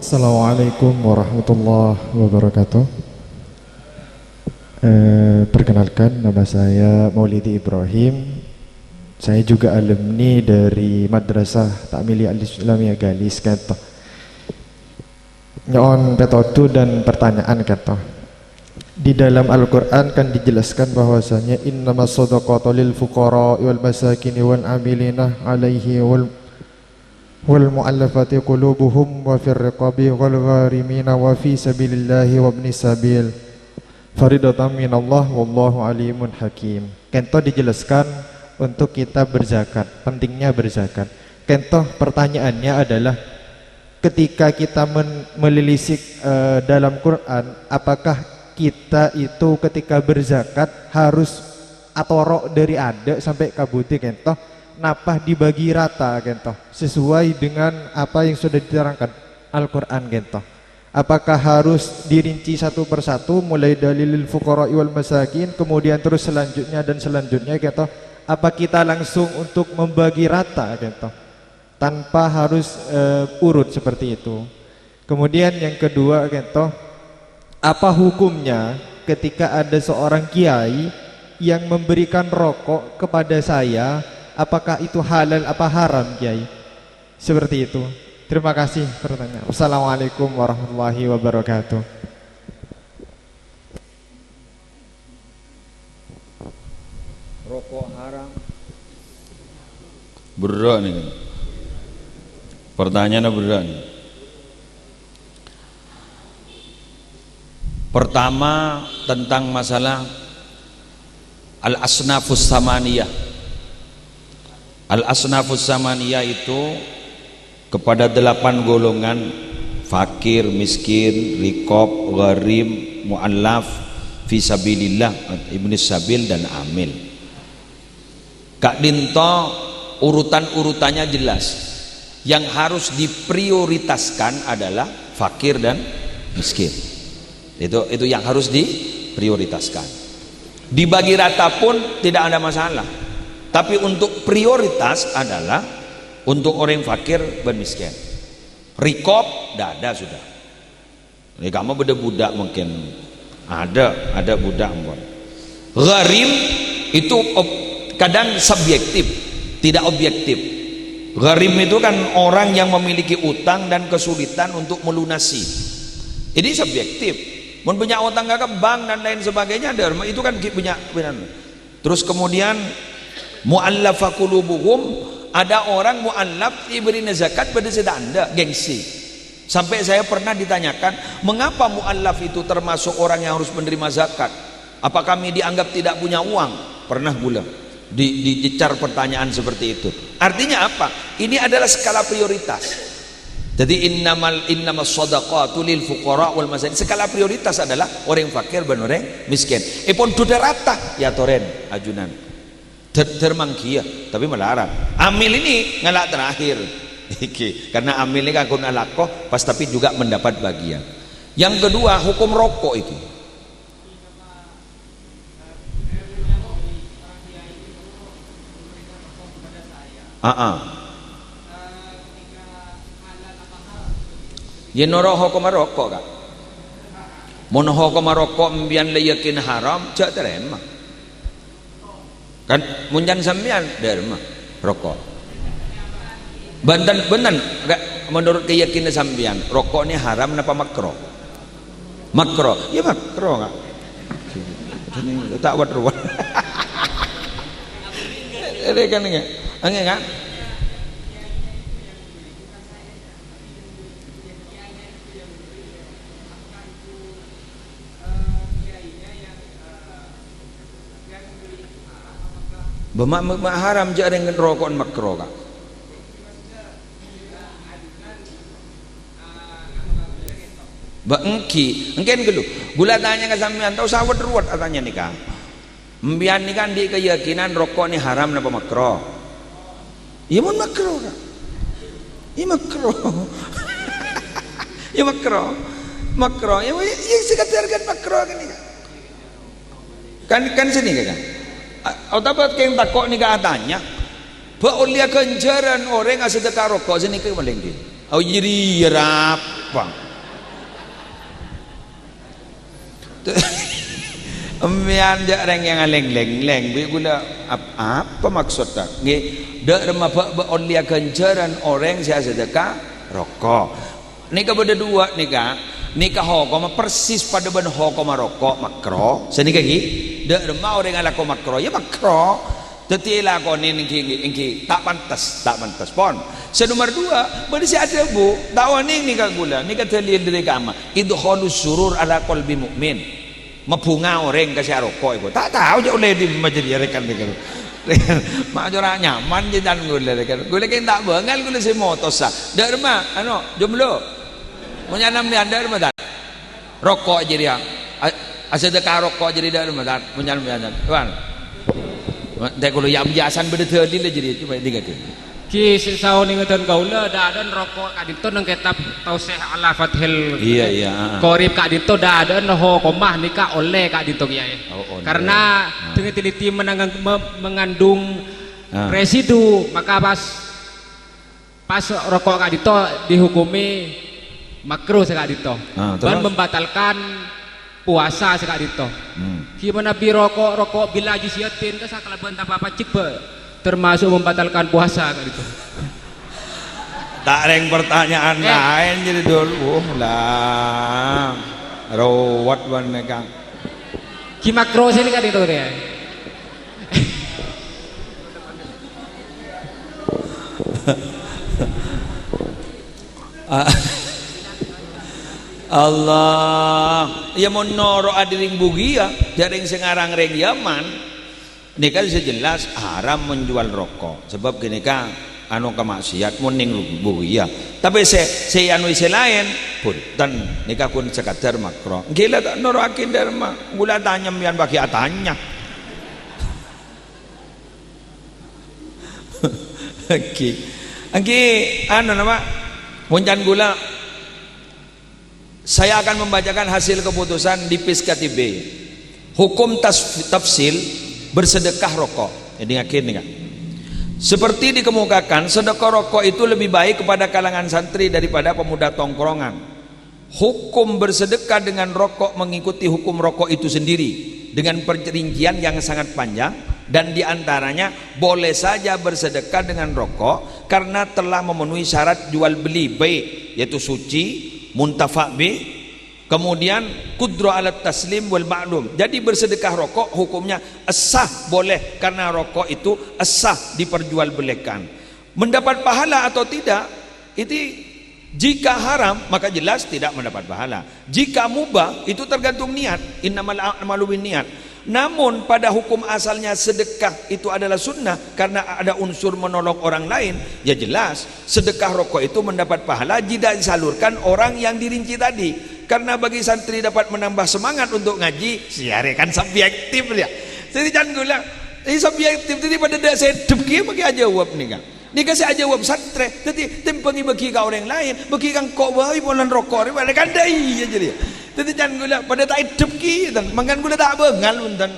Assalamualaikum warahmatullahi wabarakatuh. Eh, perkenalkan, nama saya Maulidi Ibrahim. Saya juga alumni dari Madrasah Ta'miliyah Al-Islamiyah Galis, kata. Nyo'on petodu dan pertanyaan, kata. Di dalam Al-Quran kan dijelaskan bahwasanya, "Innamas shadaqatu lil fuqara'i wal masakini wal amilina 'alaihi wal, wal mu'allafati qulubuhum wa fir riqabi wal gharimina wa fi sabilillahi wa ibnis sabil. Faridatan minallah wallahu alimun hakim." Kento dijelaskan untuk kita berzakat, pentingnya berzakat. Kento, pertanyaannya adalah, ketika kita men-, melilisik, eh, dalam Quran, apakah kita itu ketika berzakat harus atoro' dari ada sampai ka budi, kento? Napa dibagi rata, kento, sesuai dengan apa yang sudah diterangkan Al-Quran, kento? Apakah harus dirinci satu persatu, mulai dari lil fuqara'i wal masakin, kemudian terus selanjutnya dan selanjutnya, kento? Apa kita langsung untuk membagi rata, kento? Tanpa harus, eh, urut seperti itu. Kemudian yang kedua, kento, apa hukumnya ketika ada seorang kiai yang memberikan rokok kepada saya, apakah itu halal apa haram, Kiai? Seperti itu. Terima kasih pertanyaan. Wassalamualaikum warahmatullahi wabarakatuh. Rokok haram. Berra' nèka. Pertanyaanna berra' nèka. Pertama, tentang masalah al-asnafus samaniyah. Al-asnafus samaniyah itu kepada delapan golongan, fakir, miskin, rikob, gharim, mu'allaf, fisabilillah, ibnis sabil, dan amil. Ka'dinto urutan-urutannya jelas. Yang harus diprioritaskan adalah fakir dan miskin. Itu, itu yang harus diprioritaskan. Dibagi rata pun tidak ada masalah. Tapi untuk prioritas adalah untuk orang fakir dan miskin. Rikob, tidak ada sudah. Ini kamu beda budak mungkin. Ada, ada budak ampon. Gharim itu ob-, kadang subjektif, tidak objektif. Gharim itu kan orang yang memiliki utang dan kesulitan untuk melunasi. Ini subjektif. Mun punya utang ke bank dan lain sebagainya, ada, itu kan punya, punya. Terus kemudian, mu'allafa qulubuhum, ada orang mu'allaf diberi zakat pada sedanda, gengsi. Sampai saya pernah ditanyakan, "Mengapa mu'allaf itu termasuk orang yang harus menerima zakat? Apa kami dianggap tidak punya uang?" Pernah pula di-, dicecar pertanyaan seperti itu. Artinya apa? Ini adalah skala prioritas. Jadi, innamal, innamas shadaqatu lil fuqara wal masakin. Skala prioritas adalah orang fakir dan orang miskin. Èpon duda rata, ya toren, ajunan. Der-, dermanggiya, tapi melarat. Amil ini ngalak terakhir. Iki, karena amil ini kan guna lako, pas tapi juga mendapat bagian. Yang kedua, hukum rokok itu. Aa. Yen noro' hokomma roko', Ka'. Mon hokomma roko' empiyan la yakin haram, ja' tarèma. Kan, mon can sampeyan, dârma, roko'. Bhunten, bhunten, Ka', menurut keyakinan sampeyan, roko' ni haram napa makro? Makro. Ya makro, Ka'. Ta' wet-ruwet. Ini kan, ini. Ini kan? Bâ ma', ma', ma' haram ja' rèng roko'an makro, Ka'. Bâ, ènggi, èngkèn ghâllu. Ghulâ tanya ka sampèyan, ta' osa wet-ruwet atanya nèka. Empiyan nèka andi' keyakinan roko' ni haram napa makro? Iyâ, mon makro, Ka'. Iyâ, makro. Iyâ, makro. Makro. Iyâ, iyâ, sekedar kan makro kan nèka. Kan, kan sanèka, Ka'. A-, otabâ kèng tako' nèka atanya. Bâ' ollèya ghânjhârân orèng asadheka roko' sanèka palèng ghi. Oh, jadi rapa? Empiyan ja' rèng yang alèng-lèng-lèng, bi' ghulâ ap-, apa maksodda? Ngghi, dâ' remma bâ', bâ' ollèya ghânjhârân orèng sè asadheka roko'. Nèka bâdâ duwâ' nèka. Nèka hokomma persis padâ bân hokomma roko', makro. Sanèka ghi, dâ' remma orèng alako makro, ya makro. Dhâddhi èlakonè ènggi, ènggi, ènggi ta' pantes, ta' pantes. Pon. Sè nomer duwâ', bâdâ sè adhâbu, ta' onèng nèka ghulâ, nèka dalil dâri ka'amma. Idkhalus surur ala qalbi mu'min. Mabhunga orèng ka sè aroko' iku. Ta' tao ja' ollè dimma jadi arèkan nèka. Ma' cora' nyaman jâ' can ghulâ, kan. Ghulâ kèng ta' bângal ghulâ sè motosa. Dâ' remma, ano, jomblo. Mon nyana mèyan dâ' remma, tan? Roko' jârèya. A-, asadhâka roko' jârèya dâ' remma, tan? Mon nyana mèyan, tan? Wan. Tè ghulâ ya biasan bâdâ dalil jârèya, coba dikaghi. Ghi sè saonèngnga dân kaulâ, dâ'-adâ'ân roko' ka'dinto neng kètab Tausih ala Fathil Iya, iya, heeh. Qorib ka'dinto dâ'-adâ'ân hokomma nèka ollè ka'dinto, Kèyaè. Oh, ollè. Karena Nah. dengan teliti menang-, me-, mengandung Ah. residu, maka pas, pas roko' ka'dinto dihukumi makruh sè ka'dinto. Ah, Dan terus? membatalkan puasa sè ka'dinto. Hmm. Gimana bi roko', roko' bila jiziyatin ka sakalabân tanpa pajek, Pak? Termasuk membatalkan puasa ka'dinto. Ta' rèng pertanyaan Eh. laèn jârèya, Dul. Wah, la. Rowet bân nèka. Ki makro sini ka'dinto, ya. Ah. Allah. Ya, mon noro' adhireng Bugia, dâ' rèng sè ngarang rèng Yaman, nèka sè jelas haram menjual roko'. Sabâb ghânèka, anu, kamaksiat mon neng Bugia. Tapè sè, sè anu sè laèn, bhunten, nèka ghun sekadar makro. Ghi la ta' noro'aghi dârma, ghulâ atanya mèyan bagi atanya. Èngghi. Èngghi, anu, napa? Mon can ghulâ, saya akan membacakan hasil keputusan di Piskatibe. Hukum tas-, tafsil bersedekah roko'. Jadi, akhirnya, kan? Seperti dikemukakan, sedekah roko' itu lebih baik kepada kalangan santri daripada pemuda tongkrongan. Hukum bersedekah dengan roko' mengikuti hukum roko' itu sendiri, dengan perincian yang sangat panjang, dan di antaranya boleh saja bersedekah dengan roko' karena telah memenuhi syarat jual beli, bai', yaitu suci, muntafa' bih, kemudian qudra alat taslim wal ma'lum. Jadi, bersedekah roko' hukumnya sah, boleh, karena roko' itu sah diperjualbelikan. Mendapat pahala atau tidak, itu jika haram, maka jelas tidak mendapat pahala. Jika mubah, itu tergantung niat. Innamal a'malu binniyat. Namun, pada hukum asalnya sedekah itu adalah sunnah karena ada unsur menolong orang lain, ya jelas, sedekah roko' itu mendapat pahala jika disalurkan orang yang dirinci tadi. Karena bagi santri dapat menambah semangat untuk ngaji, sè arè kan subjektif, ya. Jadi, can ghulâ, ini subjektif, jadi padâ dâ' sè èdhep kèya makè ajâwâb nèka. Nèka sè ajâwâb santrè, dhâddhi tèmbhâng èbâghi ka orèng laèn, bâghi ka engko' bhâi polana roko' rè, padâ kandhâ iyâ jârèya. Dhâddhi can ghulâ padâ ta' èdhep kèya, tan, mangkana ghulâ ta' bângal, bhunten.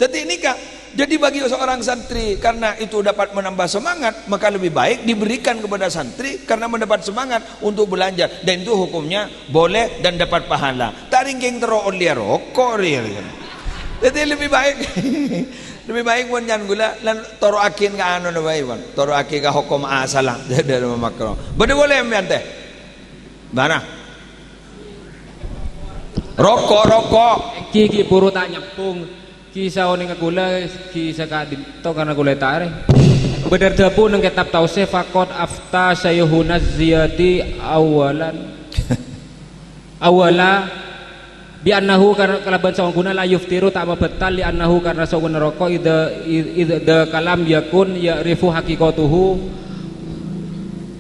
Dhâddhi nèka, jadi bagi seorang santri, karena itu dapat menambah semangat, maka lebih baik diberikan kepada santri karena mendapat semangat untuk belanja, dan itu hukumnya boleh dan dapat pahala. Ta' rèng kèng terro ollè roko' rè, rè. Dhâddhi lebih baik, lebih baik mon can ghulâ lan toro'aghi ka anuna bhâi, pon. Toro'aghi ka hokom asalla, dhâddhi makro. Bâdâ polè sampèyan, tè? Bârâ? Roko', roko'. Èngghi, ghi' buru ta' nyambhung. Ghi' saonèngnga ghulâ, ghi' saka'dinto karna ghulâ ètarè. Bâdâr dhâbu neng kètab Tausih, faqad afta Syaikhuna Ziyadi awalan. Awala, bi annahu kar-, kalabân saongghuna la yuftiru ta' mabâtal, li annahu karna saongghuna roko' idza, id-, idza kalam yakun ya'rifu haqiqatuhu.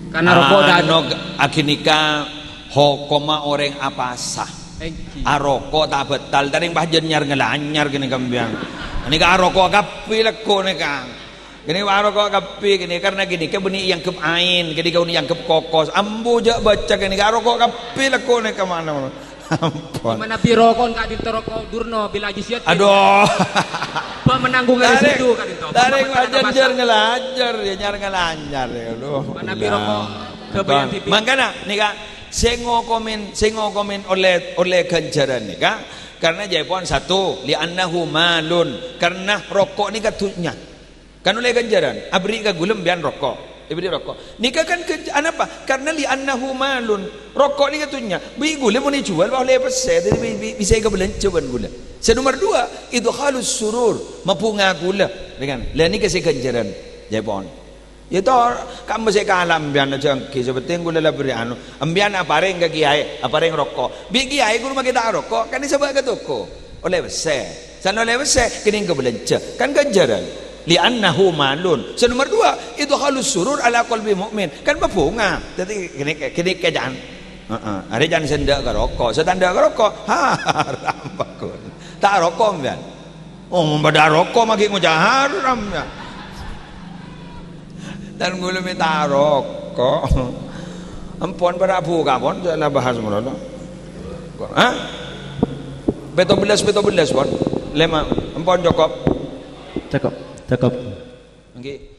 Karna roko' dâ-, Ano, aghânèka hokomma orèng apasa. Èngghi. Aroko' ta' bâtal, ta' rèng pas jhân nyar-ngalanyar ghânèka sampèyan. Nèka aroko' kabbhi lekko' nèka. Kènè' aroko' kabbhi kènè', karna kènè' ka bânnè èangghep aèn, kènè' ka bânnè èangghep kokos. Ambu jhâ' bâca kènè' ka aroko' kabbhi lekko' nèka ma'na. Ampon. Manabi roko' ka'dinto roko' durno, bila jisiyat. Aduh. Apa menanggung residu ka'dinto? Ta' rèng, ta' rèng pas jhân nyar-ngalanyar, ya, nyar-ngalanyar, ya, aduh. Manabi roko' ghâbâyân Bang. Mangkana, nèka, sè ngokomin, sè ngokomin ollè, ollè ghânjhârân nèka, karna jhâ' pon satu, li annahu malun, karna roko' nèka dhunnya. Kan ollè ghânjhârân, aberri' ka ghulâ sampèyan roko'. Èberri' roko'. Nèka kan ghânj-, anapa? Karna li annahu malun. Roko' nèka dhunnya. Bi' ghulâ mon èjhuwâl, pas ollè pèssè. Dhâddhi bi-, bi-, bisa èkabâlânjhâ bân ghulâ. Sè nomer dua, idkhalus surur. Mabhunga ghulâ. Nèka. La nèka sè ghânjhârân. Jhâ' pon. Ya to, kamma sè kala sampèyan jhâ' ènggi. Sè pentèng ghulâ la berri' anu. Sampèyan aparèng ka kèyaè, aparèng roko'. Bi' kèyaè ghuru makè ta' roko', kan èsabâ' ka toko. Ollè pèssè. San ollè pèssè, kènè' èkabâlânjhâ. Kan ghânjhârân. Li'annahu malun. Sè nomer dua, idkhalus surur ala qalbi mu'min. Kan pabhunga. Dhâddhi ghânèka, ghânèka jhân. Heeh. Arè jhân sè endâ' ka roko'. Sè ta' endâ' ka roko', haram, bagus. Ta' roko' sampèyan. Oh, mon padâ roko' maghi' ngoca' haram, ya. Dân kaulâ mè' ta' roko'. Ampon, para' bhuka, pon, jhâ' la bahas molo, to. Hah? Pètto bellâs, pètto bellâs, pon. Lèma', ampon, cokop. Cakep, cakep. Èngghi.